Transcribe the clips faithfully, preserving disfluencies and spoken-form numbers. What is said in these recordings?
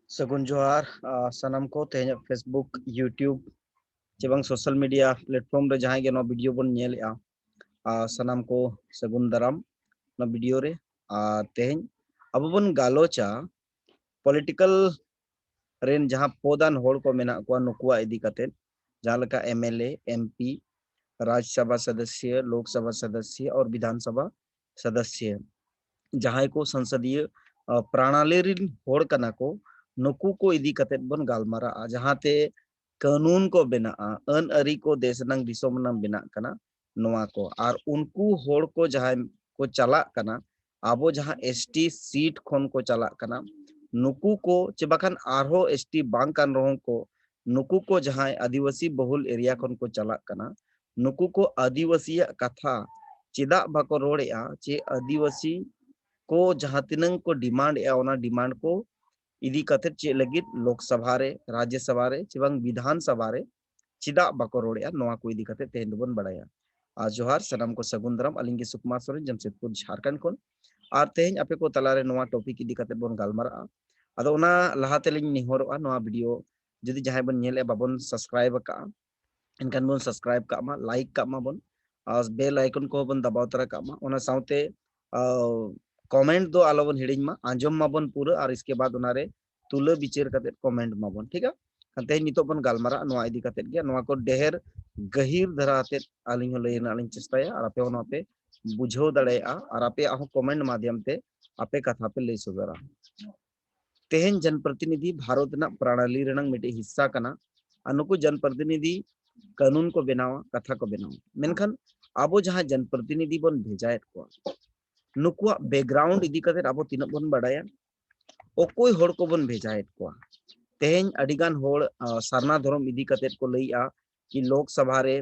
ᱥᱟᱹᱜᱩᱱ ᱡᱚᱦᱟᱨ᱾ ᱟᱨ ᱥᱟᱱᱟᱢ ᱠᱚ ᱛᱮᱦᱮᱧᱟᱜ Facebook, YouTube ᱪᱮ ᱵᱟᱝ social media platform ᱨᱮ ᱡᱟᱦᱟᱸᱭ ᱜᱮ ᱱᱚᱣᱟ video ᱵᱚᱱ ᱧᱮᱞᱮᱜᱼᱟ, ᱟᱨ ᱥᱟᱱᱟᱢ ᱠᱚ ᱥᱟᱹᱜᱩᱱ ᱫᱟᱨᱟᱢ ᱱᱚᱣᱟ video ᱨᱮ᱾ ᱟᱨ ᱛᱮᱦᱮᱧ ᱟᱵᱚ ᱵᱚᱱ ᱜᱟᱞᱚᱪᱟ political ᱨᱮᱱ ᱡᱟᱦᱟᱸ ᱯᱚᱫᱟᱱ ᱦᱚᱲ ᱠᱚ ᱢᱮᱱᱟᱜ ᱠᱚᱣᱟ, ᱱᱩᱠᱩᱣᱟᱜ ᱤᱫᱤ ᱠᱟᱛᱮᱫ, ᱡᱟᱦᱟᱸ ᱞᱮᱠᱟ MLA, MP, ᱨᱟᱡᱽ ᱥᱟᱵᱷᱟ ᱥᱚᱫᱚᱥᱭᱚ, ᱞᱳᱠ ᱥᱟᱵᱷᱟ ᱥᱚᱫᱚᱥᱭᱚ ᱟᱨ ᱵᱤᱫᱷᱟᱱ ᱥᱟᱵᱷᱟ ᱥᱚᱫᱚᱥᱭᱚ, ᱡᱟᱦᱟᱸᱭ ᱠᱚ ᱥᱚᱝᱥᱚᱫᱤᱭᱟᱹ ᱯᱨᱟᱬᱟᱞᱤ ᱨᱮᱱ ᱦᱚᱲ ᱠᱟᱱᱟ ᱠᱚ, ᱱᱩᱠᱩ ᱠᱚ ᱤᱫᱤ ᱠᱟᱛᱮᱫ ᱵᱚᱱ ᱜᱟᱞᱢᱟᱨᱟᱜᱼᱟ᱾ ᱡᱟᱦᱟᱸᱛᱮ ᱠᱟᱹᱱᱩᱱ ᱠᱚ ᱵᱮᱱᱟᱜᱼᱟ, ᱟᱹᱱ ᱟᱹᱨᱤ ᱠᱚ ᱫᱮᱥ ᱨᱮᱱᱟᱜ ᱫᱤᱥᱚᱢ ᱨᱮᱱᱟᱜ ᱵᱮᱱᱟᱜ ᱠᱟᱱᱟ, ᱱᱚᱣᱟ ᱠᱚ᱾ ᱟᱨ ᱩᱱᱠᱩ ᱦᱚᱲ ᱠᱚ ᱡᱟᱦᱟᱸᱭ ᱠᱚ ᱪᱟᱞᱟᱜ ᱠᱟᱱᱟ, ᱟᱵᱚ ᱡᱟᱦᱟᱸ ST seat ᱠᱷᱚᱱ ᱠᱚ ᱪᱟᱞᱟᱜ ᱠᱟᱱᱟ, ᱱᱩᱠᱩ ᱠᱚ ᱪᱮ ᱵᱟᱠᱷᱟᱱ ᱟᱨᱦᱚᱸ ST ᱵᱟᱝ ᱠᱟᱱ ᱨᱮᱦᱚᱸ ᱠᱚ, ᱱᱩᱠᱩ ᱠᱚ ᱡᱟᱦᱟᱸᱭ ᱟᱹᱫᱤᱵᱟᱹᱥᱤ ᱵᱚᱦᱩᱞ area ᱠᱷᱚᱱ ᱠᱚ ᱪᱟᱞᱟᱜ ᱠᱟᱱᱟ, ᱱᱩᱠᱩ ᱠᱚ ᱟᱹᱫᱤᱵᱟᱹᱥᱤᱭᱟᱜ ᱠᱟᱛᱷᱟ ᱪᱮᱫᱟᱜ ᱵᱟᱠᱚ ᱨᱚᱲᱮᱜᱼᱟ, ᱪᱮ ᱟᱹᱫᱤᱵᱟᱹᱥᱤ ᱠᱚ ᱡᱟᱦᱟᱸ ᱛᱤᱱᱟᱹᱝ ᱠᱚ demand ᱮᱜᱼᱟ, ᱚᱱᱟ demand ᱠᱚ ᱤᱫᱤ ᱠᱟᱛᱮᱫ ᱪᱮᱫ ᱞᱟᱹᱜᱤᱫ ᱞᱳᱠ ᱥᱟᱵᱷᱟ ᱨᱮ, ᱨᱟᱡᱽᱭᱚ ᱥᱟᱵᱷᱟ ᱨᱮ ᱪᱮ ᱵᱟᱝ ᱵᱤᱫᱷᱟᱱ ᱥᱟᱵᱷᱟ ᱨᱮ ᱪᱮᱫᱟᱜ ᱵᱟᱠᱚ ᱨᱚᱲᱮᱜᱼᱟ, ᱱᱚᱣᱟ ᱠᱚ ᱤᱫᱤ ᱠᱟᱛᱮᱫ ᱛᱮᱦᱮᱧ ᱫᱚᱵᱚᱱ ᱵᱟᱲᱟᱭᱟ᱾ ᱟᱨ ᱡᱚᱦᱟᱨ, ᱥᱟᱱᱟᱢ ᱠᱚ ᱥᱟᱹᱜᱩᱱ ᱫᱟᱨᱟᱢ᱾ ᱟᱹᱞᱤᱧ ᱜᱮ ᱥᱩᱠᱢᱟ ᱥᱚᱨᱮᱱ, ᱡᱟᱢᱥᱮᱫᱽᱯᱩᱨ, ᱡᱷᱟᱲᱠᱷᱚᱸᱰ ᱠᱷᱚᱱ᱾ ᱟᱨ ᱛᱮᱦᱮᱧ ᱟᱯᱮ ᱠᱚ ᱛᱟᱞᱟᱨᱮ ᱱᱚᱣᱟ topic ᱤᱫᱤ ᱠᱟᱛᱮᱫ ᱵᱚᱱ ᱜᱟᱞᱢᱟᱨᱟᱜᱼᱟ᱾ ᱟᱫᱚ ᱚᱱᱟ ᱞᱟᱦᱟ ᱛᱮᱞᱤᱧ ᱱᱮᱦᱚᱨᱚᱜᱼᱟ, ᱱᱚᱣᱟ video ᱡᱩᱫᱤ ᱡᱟᱦᱟᱸᱭ ᱵᱚᱱ ᱧᱮᱞᱮᱫᱼᱟ, ᱵᱟᱵᱚᱱ subscribe ᱟᱠᱟᱫᱼᱟ, ᱮᱱᱠᱷᱟᱱ ᱵᱚᱱ subscribe ᱠᱟᱜ ᱢᱟ, like ᱠᱟᱜ ᱢᱟᱵᱚᱱ, ᱟᱨ bell icon ᱠᱚᱦᱚᱸ ᱵᱚᱱ ᱫᱟᱵᱟᱣ ᱛᱚᱨᱟ ᱠᱟᱜ ᱢᱟ᱾ ᱚᱱᱟ ᱥᱟᱶᱛᱮ, ᱟᱨ, comment ᱫᱚ ᱟᱞᱚᱵᱚᱱ ᱦᱤᱲᱤᱧ ᱢᱟ, ᱟᱸᱡᱚᱢ ᱢᱟᱵᱚᱱ ᱯᱩᱨᱟᱹ, ᱟᱨ ᱤᱥᱠᱮ ᱵᱟᱫ ᱚᱱᱟᱨᱮ ᱛᱩᱞᱟᱹ ᱵᱤᱪᱟᱹᱨ ᱠᱟᱛᱮᱫ comment ᱢᱟᱵᱚᱱ, ᱴᱷᱤᱠᱟ? ᱠᱷᱟᱱ ᱛᱮᱦᱮᱧ ᱱᱤᱛᱚᱜ ᱵᱚᱱ ᱜᱟᱞᱢᱟᱨᱟᱜᱼᱟ ᱱᱚᱣᱟ ᱤᱫᱤ ᱠᱟᱛᱮᱫ ᱜᱮ᱾ ᱱᱚᱣᱟ ᱠᱚ ᱰᱷᱮᱨ ᱜᱟᱹᱦᱤᱨ ᱫᱷᱟᱨᱟ ᱟᱛᱮᱫ ᱟᱹᱞᱤᱧ ᱦᱚᱸ ᱞᱟᱹᱭ ᱨᱮᱱᱟᱜ ᱞᱤᱧ ᱪᱮᱥᱴᱟᱭᱟ, ᱟᱨ ᱟᱯᱮ ᱦᱚᱸ ᱱᱚᱣᱟ ᱯᱮ ᱵᱩᱡᱷᱟᱹᱣ ᱫᱟᱲᱮᱭᱟᱜᱼᱟ, ᱟᱨ ᱟᱯᱮᱭᱟᱜ ᱦᱚᱸ comment ᱢᱟᱫᱷᱭᱚᱢ ᱛᱮ ᱟᱯᱮ ᱠᱟᱛᱷᱟ ᱯᱮ ᱞᱟᱹᱭ ᱥᱚᱫᱚᱨᱟ᱾ ᱛᱮᱦᱮᱧ ᱡᱚᱱᱯᱨᱚᱛᱤᱱᱤᱫᱷᱤ ᱵᱷᱟᱨᱚᱛ ᱨᱮᱱᱟᱜ ᱯᱨᱟᱬᱟᱞᱤ ᱨᱮᱱᱟᱝ ᱢᱤᱫᱴᱤᱡ ᱦᱤᱥᱥᱟ ᱠᱟᱱᱟ, ᱟᱨ ᱱᱩᱠᱩ ᱡᱚᱱᱯᱨᱚᱛᱤᱱᱤᱫᱷᱤ ᱠᱟᱹᱱᱩᱱ ᱠᱚ ᱵᱮᱱᱟᱣᱟ, ᱠᱟᱛᱷᱟ ᱠᱚ ᱵᱮᱱᱟᱣᱟ᱾ ᱢᱮᱱᱠᱷᱟᱱ ᱟᱵᱚ ᱡᱟᱦᱟᱸ ᱡᱚᱱᱯᱨᱚᱛᱤᱱᱤᱫᱷᱤ ᱵᱚᱱ ᱵᱷᱮᱡᱟᱭᱮᱫ ᱠᱚᱣᱟ, ᱱᱩᱠᱩᱣᱟᱜ background ᱤᱫᱤ ᱠᱟᱛᱮᱫ ᱟᱵᱚ ᱛᱤᱱᱟᱹᱜ ᱵᱚᱱ ᱵᱟᱲᱟᱭᱟ? ᱚᱠᱚᱭ ᱦᱚᱲ ᱠᱚᱵᱚᱱ ᱵᱷᱮᱡᱟᱭᱮᱫ ᱠᱚᱣᱟ? ᱛᱮᱦᱮᱧ ᱟᱹᱰᱤᱜᱟᱱ ᱦᱚᱲ, ᱟ, ᱥᱟᱨᱱᱟ ᱫᱷᱚᱨᱚᱢ ᱤᱫᱤ ᱠᱟᱛᱮᱫ ᱠᱚ ᱞᱟᱹᱭᱮᱜᱼᱟ ᱠᱤ ᱞᱳᱠ ᱥᱟᱵᱷᱟ ᱨᱮ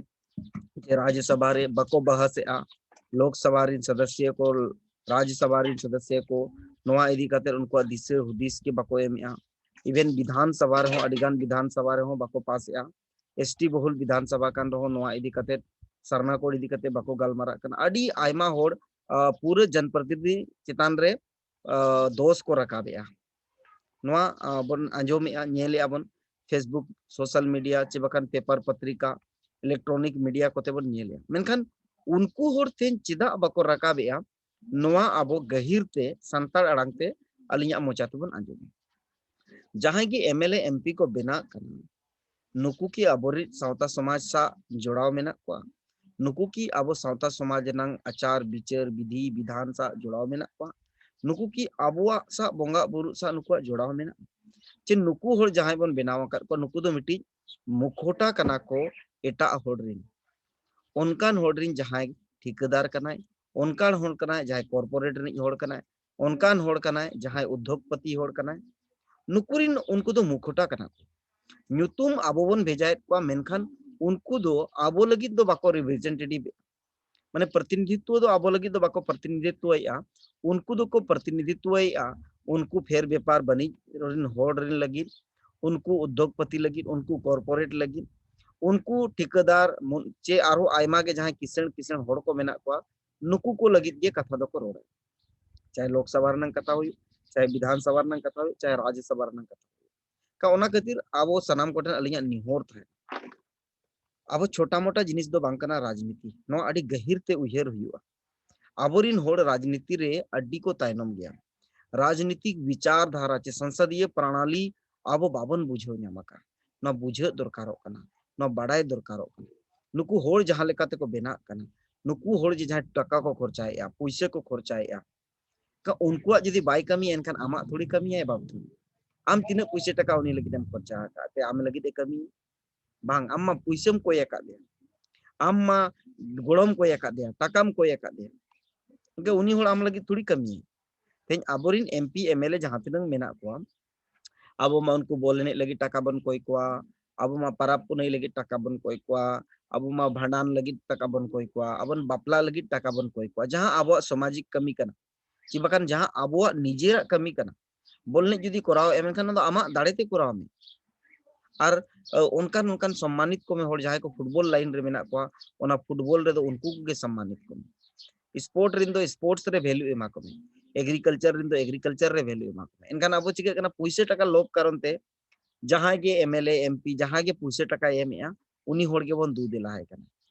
ᱥᱮ ᱨᱟᱡᱽᱡᱚ ᱥᱟᱵᱷᱟ ᱨᱮ ᱵᱟᱠᱚ ᱵᱟᱦᱟᱥᱮᱜᱼᱟ, ᱞᱳᱠ ᱥᱟᱵᱷᱟ ᱨᱮᱱ ᱥᱚᱫᱚᱥᱭᱚ ᱠᱚ, ᱨᱟᱡᱽᱡᱚ ᱥᱟᱵᱷᱟ ᱨᱮᱱ ᱥᱚᱫᱚᱥᱭᱚ ᱠᱚ ᱱᱚᱣᱟ ᱤᱫᱤ ᱠᱟᱛᱮᱫ ᱩᱱᱠᱩᱣᱟᱜ ᱫᱤᱥᱟᱹ ᱦᱩᱫᱤᱥ ᱜᱮ ᱵᱟᱠᱚ ᱮᱢᱮᱜᱼᱟ᱾ Even ᱵᱤᱫᱷᱟᱱ ᱥᱟᱵᱷᱟ ᱨᱮᱦᱚᱸ, ᱟᱹᱰᱤᱜᱟᱱ ᱵᱤᱫᱷᱟᱱ ᱥᱟᱵᱷᱟ ᱨᱮᱦᱚᱸ ᱵᱟᱠᱚ ᱯᱟᱥᱮᱜᱼᱟ᱾ ST ᱵᱚᱦᱩᱞ ᱵᱤᱫᱷᱟᱱ ᱥᱟᱵᱷᱟ ᱠᱟᱱ ᱨᱮᱦᱚᱸ ᱱᱚᱣᱟ ᱤᱫᱤ ᱠᱟᱛᱮᱫ, ᱥᱟᱨᱱᱟ code ᱤᱫᱤ ᱠᱟᱛᱮᱫ ᱵᱟᱠᱚ ᱜᱟᱞᱢᱟᱨᱟᱜ ᱠᱟᱱᱟ᱾ ᱟᱹᱰᱤ ᱟᱭᱢᱟ ᱦᱚᱲ, ᱟ, ᱯᱩᱨᱟᱹ ᱡᱚᱱᱯᱨᱚᱛᱤᱱᱤᱫᱷᱤ ᱪᱮᱛᱟᱱ ᱨᱮ, ᱟ, ᱫᱳᱥ ᱠᱚ ᱨᱟᱠᱟᱵᱮᱜᱼᱟ᱾ ᱱᱚᱣᱟ ᱵᱚᱱ ᱟᱸᱡᱚᱢᱮᱜᱼᱟ, ᱧᱮᱞᱮᱜᱼᱟ ᱵᱚᱱ, Facebook, social media ᱪᱮ ᱵᱟᱠᱷᱟᱱ ᱯᱮᱯᱟᱨ ᱯᱚᱛᱨᱤᱠᱟ, ᱤᱞᱮᱠᱴᱨᱚᱱᱤᱠ ᱢᱤᱰᱤᱭᱟ ᱠᱚᱛᱮ ᱵᱚᱱ ᱧᱮᱞᱮᱜᱼᱟ᱾ ᱢᱮᱱᱠᱷᱟᱱ ᱩᱱᱠᱩ ᱦᱚᱲ ᱛᱮᱦᱮᱧ ᱪᱮᱫᱟᱜ ᱵᱟᱠᱚ ᱨᱟᱠᱟᱵᱮᱜᱼᱟ? ᱱᱚᱣᱟ ᱟᱵᱚ ᱜᱟᱹᱦᱤᱨ ᱛᱮ ᱥᱟᱱᱛᱟᱲ ᱟᱲᱟᱝ ᱛᱮ ᱟᱹᱞᱤᱧᱟᱜ ᱢᱚᱪᱟ ᱛᱮᱵᱚᱱ ᱟᱸᱡᱚᱢᱟ᱾ ᱡᱟᱦᱟᱸᱭ ᱜᱮ M L A, M P ᱠᱚ ᱵᱮᱱᱟᱜ ᱠᱟᱱᱟ, ᱱᱩᱠᱩ ᱠᱤ ᱟᱵᱚᱨᱤᱡ ᱥᱟᱶᱛᱟ ᱥᱚᱢᱟᱡᱽ ᱥᱟᱶ ᱡᱚᱲᱟᱣ ᱢᱮᱱᱟᱜ ᱠᱚᱣᱟ? ᱱᱩᱠᱩ ᱠᱤ ᱟᱵᱚ ᱥᱟᱶᱛᱟ ᱥᱚᱢᱟᱡᱽ ᱨᱮᱱᱟᱝ ᱟᱪᱟᱨ ᱵᱤᱪᱟᱹᱨ, ᱵᱤᱫᱷᱤ ᱵᱤᱫᱷᱟᱱ ᱥᱟᱶ ᱡᱚᱲᱟᱣ ᱢᱮᱱᱟᱜ ᱠᱚᱣᱟ? ᱱᱩᱠᱩ ᱠᱤ ᱟᱵᱚᱣᱟᱜ ᱥᱟᱶ, ᱵᱚᱸᱜᱟ ᱵᱩᱨᱩ ᱥᱟᱶ ᱱᱩᱠᱩᱣᱟᱜ ᱡᱚᱲᱟᱣ ᱢᱮᱱᱟᱜᱼᱟ? ᱪᱮ ᱱᱩᱠᱩ ᱦᱚᱲ ᱡᱟᱦᱟᱸᱭ ᱵᱚᱱ ᱵᱮᱱᱟᱣ ᱟᱠᱟᱫ ᱠᱚᱣᱟ, ᱱᱩᱠᱩ ᱫᱚ ᱢᱤᱫᱴᱤᱡ ᱢᱩᱠᱷᱚᱴᱟ ᱠᱟᱱᱟ ᱠᱚ ᱮᱴᱟᱜ ᱦᱚᱲ ᱨᱮᱱ? ᱚᱱᱠᱟᱱ ᱦᱚᱲ ᱨᱮᱱ ᱡᱟᱦᱟᱸᱭ ᱴᱷᱤᱠᱟᱹᱫᱟᱨ ᱠᱟᱱᱟᱭ, ᱚᱱᱠᱟᱱ ᱦᱚᱲ ᱠᱟᱱᱟᱭ ᱡᱟᱦᱟᱸᱭ ᱠᱚᱨᱯᱳᱨᱮᱴ ᱨᱤᱱᱤᱡ ᱦᱚᱲ ᱠᱟᱱᱟᱭ, ᱚᱱᱠᱟᱱ ᱦᱚᱲ ᱠᱟᱱᱟᱭ ᱡᱟᱦᱟᱸᱭ ᱩᱫᱽᱫᱷᱳᱜᱽᱯᱚᱛᱤ ᱦᱚᱲ ᱠᱟᱱᱟᱭ, ᱱᱩᱠᱩ ᱨᱤᱱ, ᱩᱱᱠᱩ ᱫᱚ ᱢᱩᱠᱷᱚᱴᱟ ᱠᱟᱱᱟ ᱠᱚ᱾ ᱧᱩᱛᱩᱢ ᱟᱵᱚ ᱵᱚᱱ ᱵᱷᱮᱡᱟᱭᱮᱫ ᱠᱚᱣᱟ, ᱢᱮᱱᱠᱷᱟᱱ ᱩᱱᱠᱩ ᱫᱚ ᱟᱵᱚ ᱞᱟᱹᱜᱤᱫ ᱫᱚ ᱵᱟᱠᱚ ᱨᱤᱯᱨᱮᱡᱮᱱᱴᱮᱴᱤᱵᱷ, ᱢᱟᱱᱮ ᱯᱨᱚᱛᱤᱱᱤᱫᱷᱤᱛᱣᱚ ᱫᱚ ᱟᱵᱚ ᱞᱟᱹᱜᱤᱫ ᱫᱚ ᱵᱟᱠᱚ ᱯᱨᱚᱛᱤᱱᱤᱫᱷᱤᱛᱣᱚᱭᱮᱫᱼᱟ, ᱩᱱᱠᱩ ᱫᱚᱠᱚ ᱯᱨᱚᱛᱤᱱᱤᱫᱷᱤᱛᱣᱚᱭᱮᱫᱼᱟ ᱩᱱᱠᱩ ᱯᱷᱮᱨ ᱵᱮᱯᱟᱨ ᱵᱟᱹᱱᱤᱡ ᱨᱤᱱ ᱦᱚᱲ ᱨᱤᱱ ᱞᱟᱹᱜᱤᱫ, ᱩᱱᱠᱩ ᱩᱫᱽᱫᱳᱜᱽᱯᱚᱛᱤ ᱞᱟᱹᱜᱤᱫ, ᱩᱱᱠᱩ ᱠᱚᱨᱯᱳᱨᱮᱴ ᱞᱟᱹᱜᱤᱫ, ᱩᱱᱠᱩ ᱴᱷᱤᱠᱟᱹᱫᱟᱨ ᱢᱩ-, ᱪᱮ ᱟᱨᱦᱚᱸ ᱟᱭᱢᱟ ᱜᱮ ᱡᱟᱦᱟᱸᱭ ᱠᱤᱥᱟᱹᱬ ᱠᱤᱥᱟᱹᱬ ᱦᱚᱲ ᱠᱚ ᱢᱮᱱᱟᱜ ᱠᱚᱣᱟ, ᱱᱩᱠᱩ ᱠᱚ ᱞᱟᱹᱜᱤᱫ ᱜᱮ ᱠᱟᱛᱷᱟ ᱫᱚᱠᱚ ᱨᱚᱲᱟ᱾ ᱪᱟᱦᱮ ᱞᱳᱠᱥᱚᱵᱷᱟ ᱨᱮᱱᱟᱜ ᱠᱟᱛᱷᱟ ᱦᱩᱭᱩᱜ, ᱪᱟᱦᱮ ᱵᱤᱫᱷᱟᱱ ᱥᱚᱵᱷᱟ ᱨᱮᱱᱟᱜ ᱠᱟᱛᱷᱟ ᱦᱩᱭᱩᱜ, ᱪᱟᱦᱮ ᱨᱟᱡᱽᱡᱚ ᱥᱚᱵᱷᱟ ᱨᱮᱱᱟᱜ ᱠᱟᱛᱷᱟ ᱦᱩᱭᱩᱜ᱾ ᱠᱟ-, ᱚᱱᱟ ᱠᱷᱟᱹᱛᱤᱨ ᱟᱵᱚ ᱥᱟᱱᱟᱢ ᱠᱚᱴᱷᱮᱱ ᱟᱹᱞᱤᱧᱟᱜ ᱱᱮᱦᱚᱨ ᱛᱟᱦᱮᱸ, ᱟᱵᱚ ᱪᱷᱳᱴᱟ ᱢᱳᱴᱟ ᱡᱤᱱᱤᱥ ᱫᱚ ᱵᱟᱝ ᱠᱟᱱᱟ ᱨᱟᱡᱽᱱᱤᱛᱤ, ᱱᱚᱣᱟ ᱟᱹᱰᱤ ᱜᱟᱹᱦᱤᱨ ᱛᱮ ᱩᱭᱦᱟᱹᱨ ᱦᱩᱭᱩᱜᱼᱟ᱾ ᱟᱵᱚᱨᱤᱱ ᱦᱚᱲ ᱨᱟᱡᱽᱱᱤᱛᱤ ᱨᱮ ᱟᱹᱰᱤ ᱠᱚ ᱛᱟᱭᱱᱚᱢ ᱜᱮᱭᱟ᱾ ᱨᱟᱡᱽᱱᱤᱛᱤᱠ ᱵᱤᱪᱟᱨ ᱫᱷᱟᱨᱟ ᱪᱮ ᱥᱚᱝᱥᱚᱫᱤᱭᱟᱹ ᱯᱨᱟᱱᱟᱞᱤ ᱟᱵᱚ ᱵᱟᱵᱚᱱ ᱵᱩᱡᱷᱟᱹᱣ ᱧᱟᱢ ᱟᱠᱟᱫ᱾ ᱱᱚᱣᱟ ᱵᱩᱡᱷᱟᱹᱜ ᱫᱚᱨᱠᱟᱨᱚᱜ ᱠᱟᱱᱟ, ᱱᱚᱣᱟ ᱵᱟᱰᱟᱭ ᱫᱚᱨᱠᱟᱨᱚᱜ ᱠᱟᱱᱟ᱾ ᱱᱩᱠᱩ ᱦᱚᱲ ᱡᱟᱦᱟᱸ ᱞᱮᱠᱟ ᱛᱮᱠᱚ ᱵᱮᱱᱟᱜ ᱠᱟᱱᱟ, ᱱᱩᱠᱩ ᱦᱚᱲ ᱡᱮ ᱡᱟᱦᱟᱸᱭ ᱴᱟᱠᱟ ᱠᱚ ᱠᱷᱚᱨᱪᱟᱭᱮᱫᱼᱟ, ᱯᱩᱭᱥᱟᱹ ᱠᱚ ᱠᱷᱚᱨᱪᱟᱭᱮᱫᱼᱟ, ᱠᱟ-, ᱩᱱᱠᱩᱣᱟᱜ ᱡᱩᱫᱤ ᱵᱟᱭ ᱠᱟᱹᱢᱤᱭᱟ, ᱮᱱᱠᱷᱟᱱ ᱟᱢᱟᱜ ᱛᱷᱚᱲᱤ ᱠᱟᱹᱢᱤᱭᱟᱭ ᱵᱟᱹᱵᱩ? ᱟᱢ ᱛᱤᱱᱟᱹᱜ ᱯᱩᱭᱥᱟᱹ ᱴᱟᱠᱟ ᱩᱱᱤ ᱞᱟᱹᱜᱤᱫ ᱮᱢ ᱠᱷᱚᱨᱪᱟ ᱟᱠᱟᱫ ᱛᱮ ᱟᱢ ᱞᱟᱹᱜᱤᱫ ᱮ ᱠᱟᱹᱢᱤᱭᱟ? ᱵᱟᱝ, ᱟᱢ ᱢᱟ ᱯᱩᱭᱥᱟᱹᱢ ᱠᱚᱭ ᱟᱠᱟᱫ ᱫᱮᱭᱟ, ᱟᱢ ᱢᱟ ᱜᱚᱲᱚᱢ ᱠᱚᱭ ᱟᱠᱟᱫ ᱫᱮᱭᱟ, ᱴᱟᱠᱟᱢ ᱠᱚᱭ ᱟᱠᱟᱫ ᱫᱮᱭᱟ, ᱜᱚᱢᱠᱮ, ᱩᱱᱤ ᱦᱚᱲ ᱟᱢ ᱞᱟᱹᱜᱤᱫ ᱛᱷᱚᱲᱤ ᱠᱟᱹᱢᱤᱭᱟ᱾ ᱛᱮᱦᱮᱧ ᱟᱵᱚᱨᱮᱱ M P, M L A ᱡᱟᱦᱟᱸ ᱛᱤᱱᱟᱹᱝ ᱢᱮᱱᱟᱜ ᱠᱚᱣᱟ, ᱟᱵᱚ ᱢᱟ ᱩᱱᱠᱩ ᱵᱚᱞ ᱮᱱᱮᱡ ᱞᱟᱹᱜᱤᱫ ᱴᱟᱠᱟ ᱵᱚᱱ ᱠᱚᱭ ᱠᱚᱣᱟ, ᱟᱵᱚ ᱢᱟ ᱯᱟᱨᱟᱵᱽ ᱯᱩᱱᱟᱹᱭ ᱞᱟᱹᱜᱤᱫ ᱴᱟᱠᱟ ᱵᱚᱱ ᱠᱚᱭ ᱠᱚᱣᱟ, ᱟᱵᱚ ᱢᱟ ᱵᱷᱟᱸᱰᱟᱱ ᱞᱟᱹᱜᱤᱫ ᱴᱟᱠᱟ ᱵᱚᱱ ᱠᱚᱭ ᱠᱚᱣᱟ, ᱟᱵᱚ ᱵᱟᱯᱞᱟ ᱞᱟᱹᱜᱤᱫ ᱴᱟᱠᱟ ᱵᱚᱱ ᱠᱚᱭ ᱠᱚᱣᱟ, ᱡᱟᱦᱟᱸ ᱟᱵᱚᱣᱟᱜ ᱥᱟᱢᱟᱡᱤᱠ ᱠᱟᱹᱢᱤ ᱠᱟᱱᱟ, ᱪᱮ ᱵᱟᱠᱷᱟᱱ ᱡᱟᱦᱟᱸ ᱟᱵᱚᱣᱟᱜ ᱱᱤᱡᱮᱨᱟᱜ ᱠᱟᱹᱢᱤ ᱠᱟᱱᱟ᱾ ᱵᱚᱞ ᱮᱱᱮᱡ ᱡᱩᱫᱤ ᱠᱚᱨᱟᱣ ᱮᱫᱼᱟ, ᱢᱮᱱᱠᱷᱟᱱ ᱚᱱᱟ ᱫᱚ ᱟᱢᱟᱜ ᱫᱟᱲᱮ ᱛᱮ ᱠᱚᱨᱟᱣ ᱢᱮ᱾ ᱟᱨ, ᱟᱹ, ᱚᱱᱠᱟᱱ, ᱚᱱᱠᱟᱱ ᱥᱚᱢᱢᱟᱱᱤᱛ ᱠᱚ ᱢᱮ ᱦᱚᱲ, ᱡᱟᱦᱟᱸᱭ ᱠᱚ ᱯᱷᱩᱴᱵᱚᱞ ᱞᱟᱭᱤᱱ ᱨᱮ ᱢᱮᱱᱟᱜ ᱠᱚᱣᱟ, ᱚᱱᱟ ᱯᱷᱩᱴᱵᱚᱞ ᱨᱮᱫᱚ ᱩᱱᱠᱩ ᱠᱚᱜᱮ ᱥᱚᱢᱢᱟᱱᱤᱛ ᱠᱚ ᱢᱮ᱾ ᱥᱯᱳᱨᱴ ᱨᱮᱱ ᱫᱚ ᱥᱯᱳᱨᱴᱥ ᱨᱮ ᱵᱷᱮᱞᱩ ᱮᱢᱟ ᱠᱚ ᱢᱮ᱾ ᱮᱜᱽᱨᱤᱠᱟᱞᱪᱟᱨ ᱨᱮᱱ ᱫᱚ ᱮᱜᱽᱨᱤᱠᱟᱞᱪᱟᱨ ᱨᱮ ᱵᱷᱮᱞᱩ ᱮᱢᱟ ᱠᱚ ᱢᱮ᱾ ᱮᱱᱠᱷᱟᱱ ᱟᱵᱚ ᱪᱤᱠᱟᱹᱜ ᱠᱟᱱᱟ, ᱯᱩᱭᱥᱟᱹ ᱴᱟᱠᱟ ᱞᱳᱵᱷ ᱠᱟᱨᱚᱱ ᱛᱮ ᱡᱟᱦᱟᱸᱭ ᱜᱮ M L A, M P, ᱡᱟᱦᱟᱸᱭ ᱜᱮ ᱯᱩᱭᱥᱟᱹ ᱴᱟᱠᱟᱭ ᱮᱢᱮᱜᱼᱟ, ᱩᱱᱤ ᱦᱚᱲ ᱜᱮᱵᱚᱱ ᱫᱩ ᱫᱮᱞᱟᱭ ᱠᱟᱱᱟ,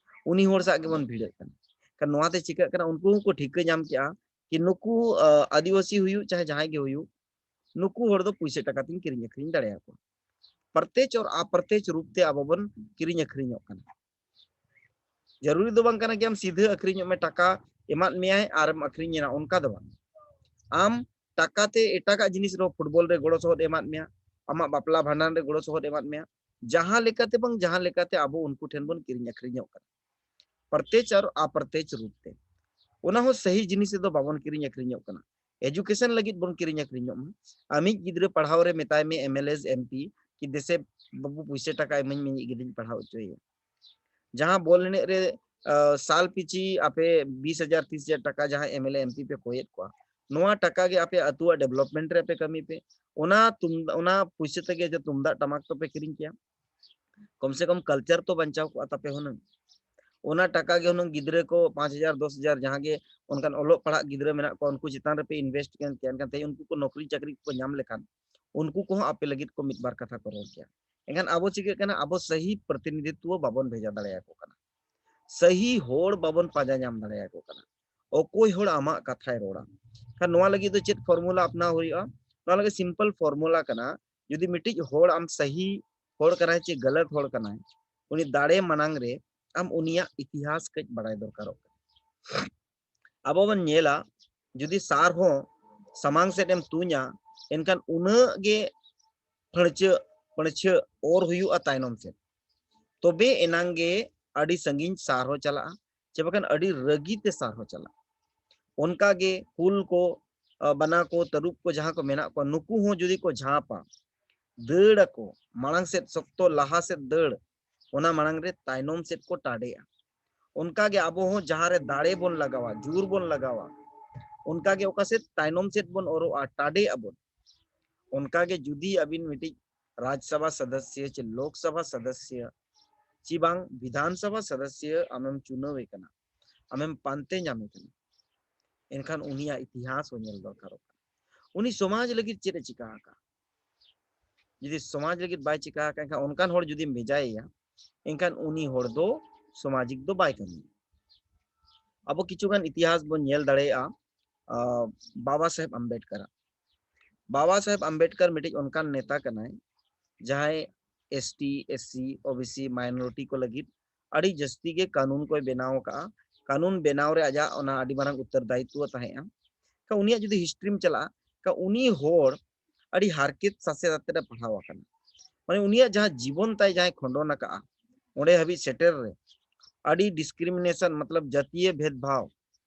ᱩᱱᱤ ᱦᱚᱲ ᱥᱟᱶ ᱜᱮᱵᱚᱱ ᱵᱷᱤᱲᱟᱹᱜ ᱠᱟᱱᱟ᱾ ᱠᱷᱟᱱ ᱱᱚᱣᱟᱛᱮ ᱪᱤᱠᱟᱹᱜ ᱠᱟᱱᱟ, ᱩᱱᱠᱩ ᱦᱚᱸᱠᱚ ᱴᱷᱤᱠᱟᱹ ᱧᱟᱢ ᱠᱮᱜᱼᱟ ᱠᱤ ᱱᱩᱠᱩ, ᱟᱹ, ᱟᱹᱫᱤᱵᱟᱹᱥᱤ ᱦᱩᱭᱩᱜ ᱪᱟᱦᱮ ᱡᱟᱦᱟᱸᱭ ᱜᱮ ᱦᱩᱭᱩᱜ, ᱱᱩᱠᱩ ᱦᱚᱲ ᱫᱚ ᱯᱩᱭᱥᱟᱹ ᱴᱟᱠᱟ ᱛᱤᱧ ᱠᱤᱨᱤᱧ ᱟᱹᱠᱷᱨᱤᱧ ᱫᱟᱲᱮᱭᱟᱠᱚᱣᱟ᱾ ᱯᱨᱚᱛᱭᱚᱪ ᱟᱨ ᱚᱯᱨᱚᱛᱭᱚᱪ ᱨᱩᱯ ᱛᱮ ᱟᱵᱚ ᱵᱚᱱ ᱠᱤᱨᱤᱧ ᱟᱹᱠᱷᱨᱤᱧᱚᱜ ᱠᱟᱱᱟ᱾ ᱡᱟᱹᱨᱩᱨᱤ ᱫᱚ ᱵᱟᱝ ᱠᱟᱱᱟ ᱠᱤ ᱟᱢ ᱥᱤᱫᱷᱟᱹ ᱟᱹᱠᱷᱨᱤᱧᱚᱜ ᱢᱮ, ᱴᱟᱠᱟ ᱮᱢᱟᱫ ᱢᱮᱭᱟᱭ ᱟᱨᱮᱢ ᱟᱹᱠᱷᱨᱤᱧ ᱮᱱᱟ, ᱚᱱᱠᱟ ᱫᱚ ᱵᱟᱝ᱾ ᱟᱢ ᱴᱟᱠᱟ ᱛᱮ ᱮᱴᱟᱜᱟᱜ ᱡᱤᱱᱤᱥ ᱨᱮᱦᱚᱸ, ᱯᱷᱩᱴᱵᱚᱞ ᱨᱮ ᱜᱚᱲᱚ ᱥᱚᱦᱚᱫ ᱮᱢᱟᱫ ᱢᱮᱭᱟ, ᱟᱢᱟᱜ ᱵᱟᱯᱞᱟ ᱵᱷᱟᱸᱰᱟᱱ ᱨᱮ ᱜᱚᱲᱚ ᱥᱚᱦᱚᱫ ᱮᱢᱟᱫ ᱢᱮᱭᱟ, ᱡᱟᱦᱟᱸ ᱞᱮᱠᱟᱛᱮ ᱵᱟᱝ ᱡᱟᱦᱟᱸ ᱞᱮᱠᱟᱛᱮ ᱟᱵᱚ ᱩᱱᱠᱩ ᱴᱷᱮᱱ ᱵᱚᱱ ᱠᱤᱨᱤᱧ ᱟᱹᱠᱷᱨᱤᱧᱚᱜ ᱠᱟᱱᱟ᱾ ᱯᱨᱚᱛᱭᱚᱪ ᱟᱨ ᱚᱯᱨᱚᱛᱭᱚᱪ ᱨᱩᱯ ᱛᱮ᱾ ᱚᱱᱟ ᱦᱚᱸ ᱥᱟᱹᱦᱤ ᱡᱤᱱᱤᱥ ᱨᱮᱫᱚ ᱵᱟᱵᱚᱱ ᱠᱤᱨᱤᱧ ᱟᱹᱠᱷᱨᱤᱧᱚᱜ ᱠᱟᱱᱟ᱾ ᱮᱡᱩᱠᱮᱥᱚᱱ ᱞᱟᱹᱜᱤᱫ ᱵᱚᱱ ᱠᱤᱨᱤᱧ ᱟᱹᱠᱷᱨᱤᱧᱚᱜ ᱢᱟ᱾ ᱟᱢᱤᱡ ᱜᱤᱫᱽᱨᱟᱹ ᱯᱟᱲᱦᱟᱣ ᱨᱮ ᱢᱮᱛᱟᱭ ᱢᱮ, M L A, M P, ᱠᱤ ᱫᱮᱥᱮ ᱵᱟᱹᱵᱩ ᱯᱩᱭᱥᱟᱹ ᱴᱟᱠᱟ ᱤᱢᱟᱹᱧ ᱢᱮ, ᱤᱧᱤᱡ ᱜᱤᱫᱽᱨᱟᱹᱧ ᱯᱟᱲᱦᱟᱣ ᱦᱚᱪᱚᱭᱮᱭᱟ᱾ ᱡᱟᱦᱟᱸ ᱵᱚᱞ ᱮᱱᱮᱡ ᱨᱮ, ᱟ, ᱥᱟᱞ ᱯᱤᱪᱷᱤ ᱟᱯᱮ ᱵᱤᱥ ᱦᱟᱡᱟᱨ, ᱛᱤᱥ ᱦᱟᱡᱟᱨ ᱴᱟᱠᱟ ᱡᱟᱦᱟᱸ M L A, M P ᱯᱮ ᱠᱚᱭᱮᱫ ᱠᱚᱣᱟ, ᱱᱚᱣᱟ ᱴᱟᱠᱟ ᱜᱮ ᱟᱯᱮ ᱟᱹᱛᱩᱣᱟᱜ ᱰᱮᱵᱷᱞᱚᱯᱢᱮᱱᱴ ᱨᱮ ᱯᱮ ᱠᱟᱹᱢᱤ ᱯᱮ᱾ ᱚᱱᱟ ᱛᱩᱢ-, ᱚᱱᱟ ᱯᱩᱭᱥᱟᱹ ᱛᱮᱜᱮ ᱡᱮ ᱛᱩᱢᱫᱟᱜ ᱴᱟᱢᱟᱠ ᱛᱚᱯᱮ ᱠᱤᱨᱤᱧ ᱠᱮᱭᱟ, ᱠᱚᱢ ᱥᱮ ᱠᱚᱢ ᱠᱟᱞᱪᱟᱨ ᱛᱚ ᱵᱟᱧᱪᱟᱣ ᱠᱚᱜᱼᱟ ᱛᱟᱯᱮ ᱦᱩᱱᱟᱹᱝ᱾ ᱚᱱᱟ ᱴᱟᱠᱟ ᱜᱮ ᱦᱩᱱᱟᱹᱝ ᱜᱤᱫᱽᱨᱟᱹ ᱠᱚ ᱯᱟᱸᱪ ᱦᱟᱡᱟᱨ, ᱫᱚᱥ ᱦᱟᱡᱟᱨ ᱡᱟᱦᱟᱸ ᱜᱮ ᱚᱱᱠᱟᱱ ᱚᱞᱚᱜ ᱯᱟᱲᱦᱟᱜ ᱜᱤᱫᱽᱨᱟᱹ ᱢᱮᱱᱟᱜ ᱠᱚᱣᱟ, ᱩᱱᱠᱩ ᱪᱮᱛᱟᱱ ᱨᱮᱯᱮ ᱤᱱᱵᱷᱮᱥᱴ ᱠᱮᱭᱟ, ᱮᱱᱠᱷᱟᱱ ᱛᱮᱦᱮᱧ ᱩᱱᱠᱩ ᱠᱚ ᱱᱚᱠᱨᱤ ᱪᱟᱹᱠᱨᱤ ᱠᱚ ᱧᱟᱢ ᱞᱮᱠᱷᱟᱱ ᱩᱱᱠᱩ ᱠᱚᱦᱚᱸ ᱟᱯᱮ ᱞᱟᱹᱜᱤᱫ ᱠᱚ ᱢᱤᱫ ᱵᱟᱨ ᱠᱟᱛᱷᱟ ᱠᱚ ᱨᱚᱲ ᱠᱮᱭᱟ᱾ ᱮᱱᱠᱷᱟᱱ ᱟᱵᱚ ᱪᱤᱠᱟᱹᱜ ᱠᱟᱱᱟ, ᱟᱵᱚ ᱥᱟᱹᱦᱤ ᱯᱨᱚᱛᱤᱱᱤᱫᱷᱤᱛᱣᱚ ᱵᱟᱵᱚᱱ ᱵᱷᱮᱡᱟ ᱫᱟᱲᱮᱭᱟᱠᱚ ᱠᱟᱱᱟ, ᱥᱟᱹᱦᱤ ᱦᱚᱲ ᱵᱟᱵᱚᱱ ᱯᱟᱸᱡᱟ ᱧᱟᱢ ᱫᱟᱲᱮᱭᱟᱠᱚ ᱠᱟᱱᱟ᱾ ᱚᱠᱚᱭ ᱦᱚᱲ ᱟᱢᱟᱜ ᱠᱟᱛᱷᱟᱭ ᱨᱚᱲᱟ? ᱠᱷᱟᱱ ᱱᱚᱣᱟ ᱞᱟᱹᱜᱤᱫ ᱫᱚ ᱪᱮᱫ ᱯᱷᱚᱨᱢᱩᱞᱟ ᱟᱯᱱᱟᱣ ᱦᱩᱭᱩᱜᱼᱟ? ᱱᱚᱣᱟ ᱞᱟᱹᱜᱤᱫ ᱥᱤᱢᱯᱚᱞ ᱯᱷᱚᱨᱢᱩᱞᱟ ᱠᱟᱱᱟ, ᱡᱩᱫᱤ ᱢᱤᱫᱴᱤᱡ ᱦᱚᱲ ᱟᱢ ᱥᱟᱹᱦᱤ ᱦᱚᱲ ᱠᱟᱱᱟᱭ ᱪᱮ ᱜᱟᱞᱟᱛ ᱦᱚᱲ ᱠᱟᱱᱟᱭ, ᱩᱱᱤ ᱫᱟᱲᱮ ᱢᱟᱲᱟᱝ ᱨᱮ ᱟᱢ ᱩᱱᱤᱭᱟᱜ ᱤᱛᱤᱦᱟᱥ ᱠᱟᱹᱡ ᱵᱟᱲᱟᱭ ᱫᱚᱨᱠᱟᱨᱚᱜ ᱠᱟᱱᱟ᱾ ᱟᱵᱚ ᱵᱚᱱ ᱧᱮᱞᱟ, ᱡᱩᱫᱤ ᱥᱟᱨ ᱦᱚᱸ ᱥᱟᱢᱟᱝ ᱥᱮᱫ ᱮᱢ ᱛᱩᱧᱟ, ᱮᱱᱠᱷᱟᱱ ᱩᱱᱟᱹᱜ ᱜᱮ ᱯᱷᱟᱹᱲᱪᱟᱹ, ᱯᱟᱹᱲᱪᱷᱟᱹ ᱚᱨ ᱦᱩᱭᱩᱜᱼᱟ ᱛᱟᱭᱱᱚᱢ ᱥᱮᱫ, ᱛᱚᱵᱮ ᱮᱱᱟᱝ ᱜᱮ ᱟᱹᱰᱤ ᱥᱟᱺᱜᱤᱧ ᱥᱟᱨ ᱦᱚᱸ ᱪᱟᱞᱟᱜᱼᱟ, ᱪᱮ ᱵᱟᱠᱷᱟᱱ ᱟᱹᱰᱤ ᱨᱟᱹᱜᱤ ᱛᱮ ᱥᱟᱨ ᱦᱚᱸ ᱪᱟᱞᱟᱜᱼᱟ᱾ ᱚᱱᱠᱟ ᱜᱮ ᱠᱩᱞ ᱠᱚ, ᱟ, ᱵᱟᱱᱟ ᱠᱚ, ᱛᱟᱹᱨᱩᱵ ᱠᱚ ᱡᱟᱦᱟᱸ ᱠᱚ ᱢᱮᱱᱟᱜ ᱠᱚᱣᱟ, ᱱᱩᱠᱩ ᱦᱚᱸ ᱡᱩᱫᱤ ᱠᱚ ᱡᱷᱟᱸᱯᱟ, ᱫᱟᱹᱲ ᱟᱠᱚ, ᱢᱟᱲᱟᱝ ᱥᱮᱫ ᱥᱚᱠᱛᱚ ᱞᱟᱦᱟ ᱥᱮᱫ ᱫᱟᱹᱲ, ᱚᱱᱟ ᱢᱟᱲᱟᱝ ᱨᱮ ᱛᱟᱭᱱᱚᱢ ᱥᱮᱫ ᱠᱚ ᱴᱟᱰᱮᱜᱼᱟ᱾ ᱚᱱᱠᱟ ᱜᱮ ᱟᱵᱚ ᱦᱚᱸ ᱡᱟᱦᱟᱸ ᱨᱮ ᱫᱟᱲᱮ ᱵᱚᱱ ᱞᱟᱜᱟᱣᱟ, ᱡᱳᱨ ᱵᱚᱱ ᱞᱟᱜᱟᱣᱟ, ᱚᱱᱠᱟ ᱜᱮ ᱚᱠᱟ ᱥᱮᱫ ᱛᱟᱭᱱᱚᱢ ᱥᱮᱫ ᱵᱚᱱ ᱚᱨᱚᱜᱼᱟ, ᱴᱟᱰᱮᱜ ᱟᱵᱚᱱ᱾ ᱚᱱᱠᱟ ᱜᱮ ᱡᱩᱫᱤ ᱟᱹᱵᱤᱱ ᱢᱤᱫᱴᱤᱡ ᱨᱟᱡᱽᱥᱚᱵᱷᱟ ᱥᱚᱫᱚᱥᱥᱚ ᱪᱮ ᱞᱳᱠᱥᱚᱵᱷᱟ ᱥᱚᱫᱚᱥᱥᱚ ᱪᱮ ᱵᱟᱝ ᱵᱤᱫᱷᱟᱱ ᱥᱚᱵᱷᱟ ᱥᱚᱫᱚᱥᱥᱚ ᱟᱢᱮᱢ ᱪᱩᱱᱟᱹᱣᱮ ᱠᱟᱱᱟ, ᱟᱢᱮᱢ ᱯᱟᱱᱛᱮ ᱧᱟᱢᱮ ᱠᱟᱱᱟ, ᱮᱱᱠᱷᱟᱱ ᱩᱱᱤᱭᱟᱜ ᱤᱛᱤᱦᱟᱥ ᱦᱚᱸ ᱧᱮᱞ ᱫᱚᱨᱠᱟᱨᱚᱜ ᱠᱟᱱᱟ᱾ ᱩᱱᱤ ᱥᱚᱢᱟᱡᱽ ᱞᱟᱹᱜᱤᱫ ᱪᱮᱫ ᱮ ᱪᱤᱠᱟ ᱟᱠᱟᱫᱼᱟ? ᱡᱩᱫᱤ ᱥᱚᱢᱟᱡᱽ ᱞᱟᱹᱜᱤᱫ ᱵᱟᱭ ᱪᱤᱠᱟ ᱟᱠᱟᱫ, ᱮᱱᱠᱷᱟᱱ ᱚᱱᱠᱟᱱ ᱦᱚᱲ ᱡᱩᱫᱤᱢ ᱵᱷᱮᱡᱟᱭᱮᱭᱟ, ᱮᱱᱠᱷᱟᱱ ᱩᱱᱤ ᱦᱚᱲ ᱫᱚ ᱥᱟᱢᱟᱡᱤᱠ ᱫᱚ ᱵᱟᱭ ᱠᱟᱹᱢᱤᱭᱟ᱾ ᱟᱵᱚ ᱠᱤᱪᱷᱩᱜᱟᱱ ᱤᱛᱤᱦᱟᱥ ᱵᱚᱱ ᱧᱮᱞ ᱫᱟᱲᱮᱭᱟᱜᱼᱟ, ᱟᱸ, ᱵᱟᱵᱟ ᱥᱟᱦᱮᱵᱽ ᱟᱢᱵᱮᱰᱠᱟᱨᱟᱜ᱾ ᱵᱟᱵᱟ ᱥᱟᱦᱮᱵᱽ ᱟᱢᱵᱮᱰᱠᱟᱨ ᱢᱤᱫᱴᱤᱡ ᱚᱱᱠᱟᱱ ᱱᱮᱛᱟ ᱠᱟᱱᱟᱭ, ᱡᱟᱦᱟᱸᱭ S T, S C, O B C, minority ᱠᱚ ᱞᱟᱹᱜᱤᱫ ᱟᱹᱰᱤ ᱡᱟᱹᱥᱛᱤ ᱜᱮ ᱠᱟᱹᱱᱩᱱ ᱠᱚᱭ ᱵᱮᱱᱟᱣ ᱟᱠᱟᱫᱼᱟ᱾ ᱠᱟᱹᱱᱩᱱ ᱵᱮᱱᱟᱣ ᱨᱮ ᱟᱡᱟᱜ ᱚᱱᱟ ᱟᱹᱰᱤ ᱢᱟᱨᱟᱝ ᱩᱛᱛᱚᱨ ᱫᱟᱭᱤᱛᱛᱚ ᱛᱟᱦᱮᱸᱜᱼᱟ᱾ ᱠᱟ ᱩᱱᱤᱭᱟᱜ ᱡᱩᱫᱤ history ᱮᱢ ᱪᱟᱞᱟᱜᱼᱟ, ᱠᱟ ᱩᱱᱤ ᱦᱚᱲ ᱟᱹᱰᱤ ᱦᱟᱨᱠᱮᱛ ᱥᱟᱥᱮᱛ ᱟᱛᱮ ᱮ ᱯᱟᱲᱦᱟᱣ ᱟᱠᱟᱱᱟ᱾ ᱢᱟᱱᱮ ᱩᱱᱤᱭᱟᱜ ᱡᱟᱦᱟᱸ ᱡᱤᱵᱚᱱ ᱛᱟᱭ ᱡᱟᱦᱟᱸᱭ ᱠᱷᱚᱸᱰᱚᱱ ᱟᱠᱟᱫᱼᱟ, ᱚᱸᱰᱮ ᱦᱟᱹᱵᱤᱡ ᱥᱮᱴᱮᱨ ᱨᱮ ᱟᱹᱰᱤ discrimination, ᱢᱚᱛᱞᱚᱵ ᱡᱟᱹᱛᱤᱭᱟᱹ ᱵᱷᱮᱫᱽ ᱵᱷᱟᱣ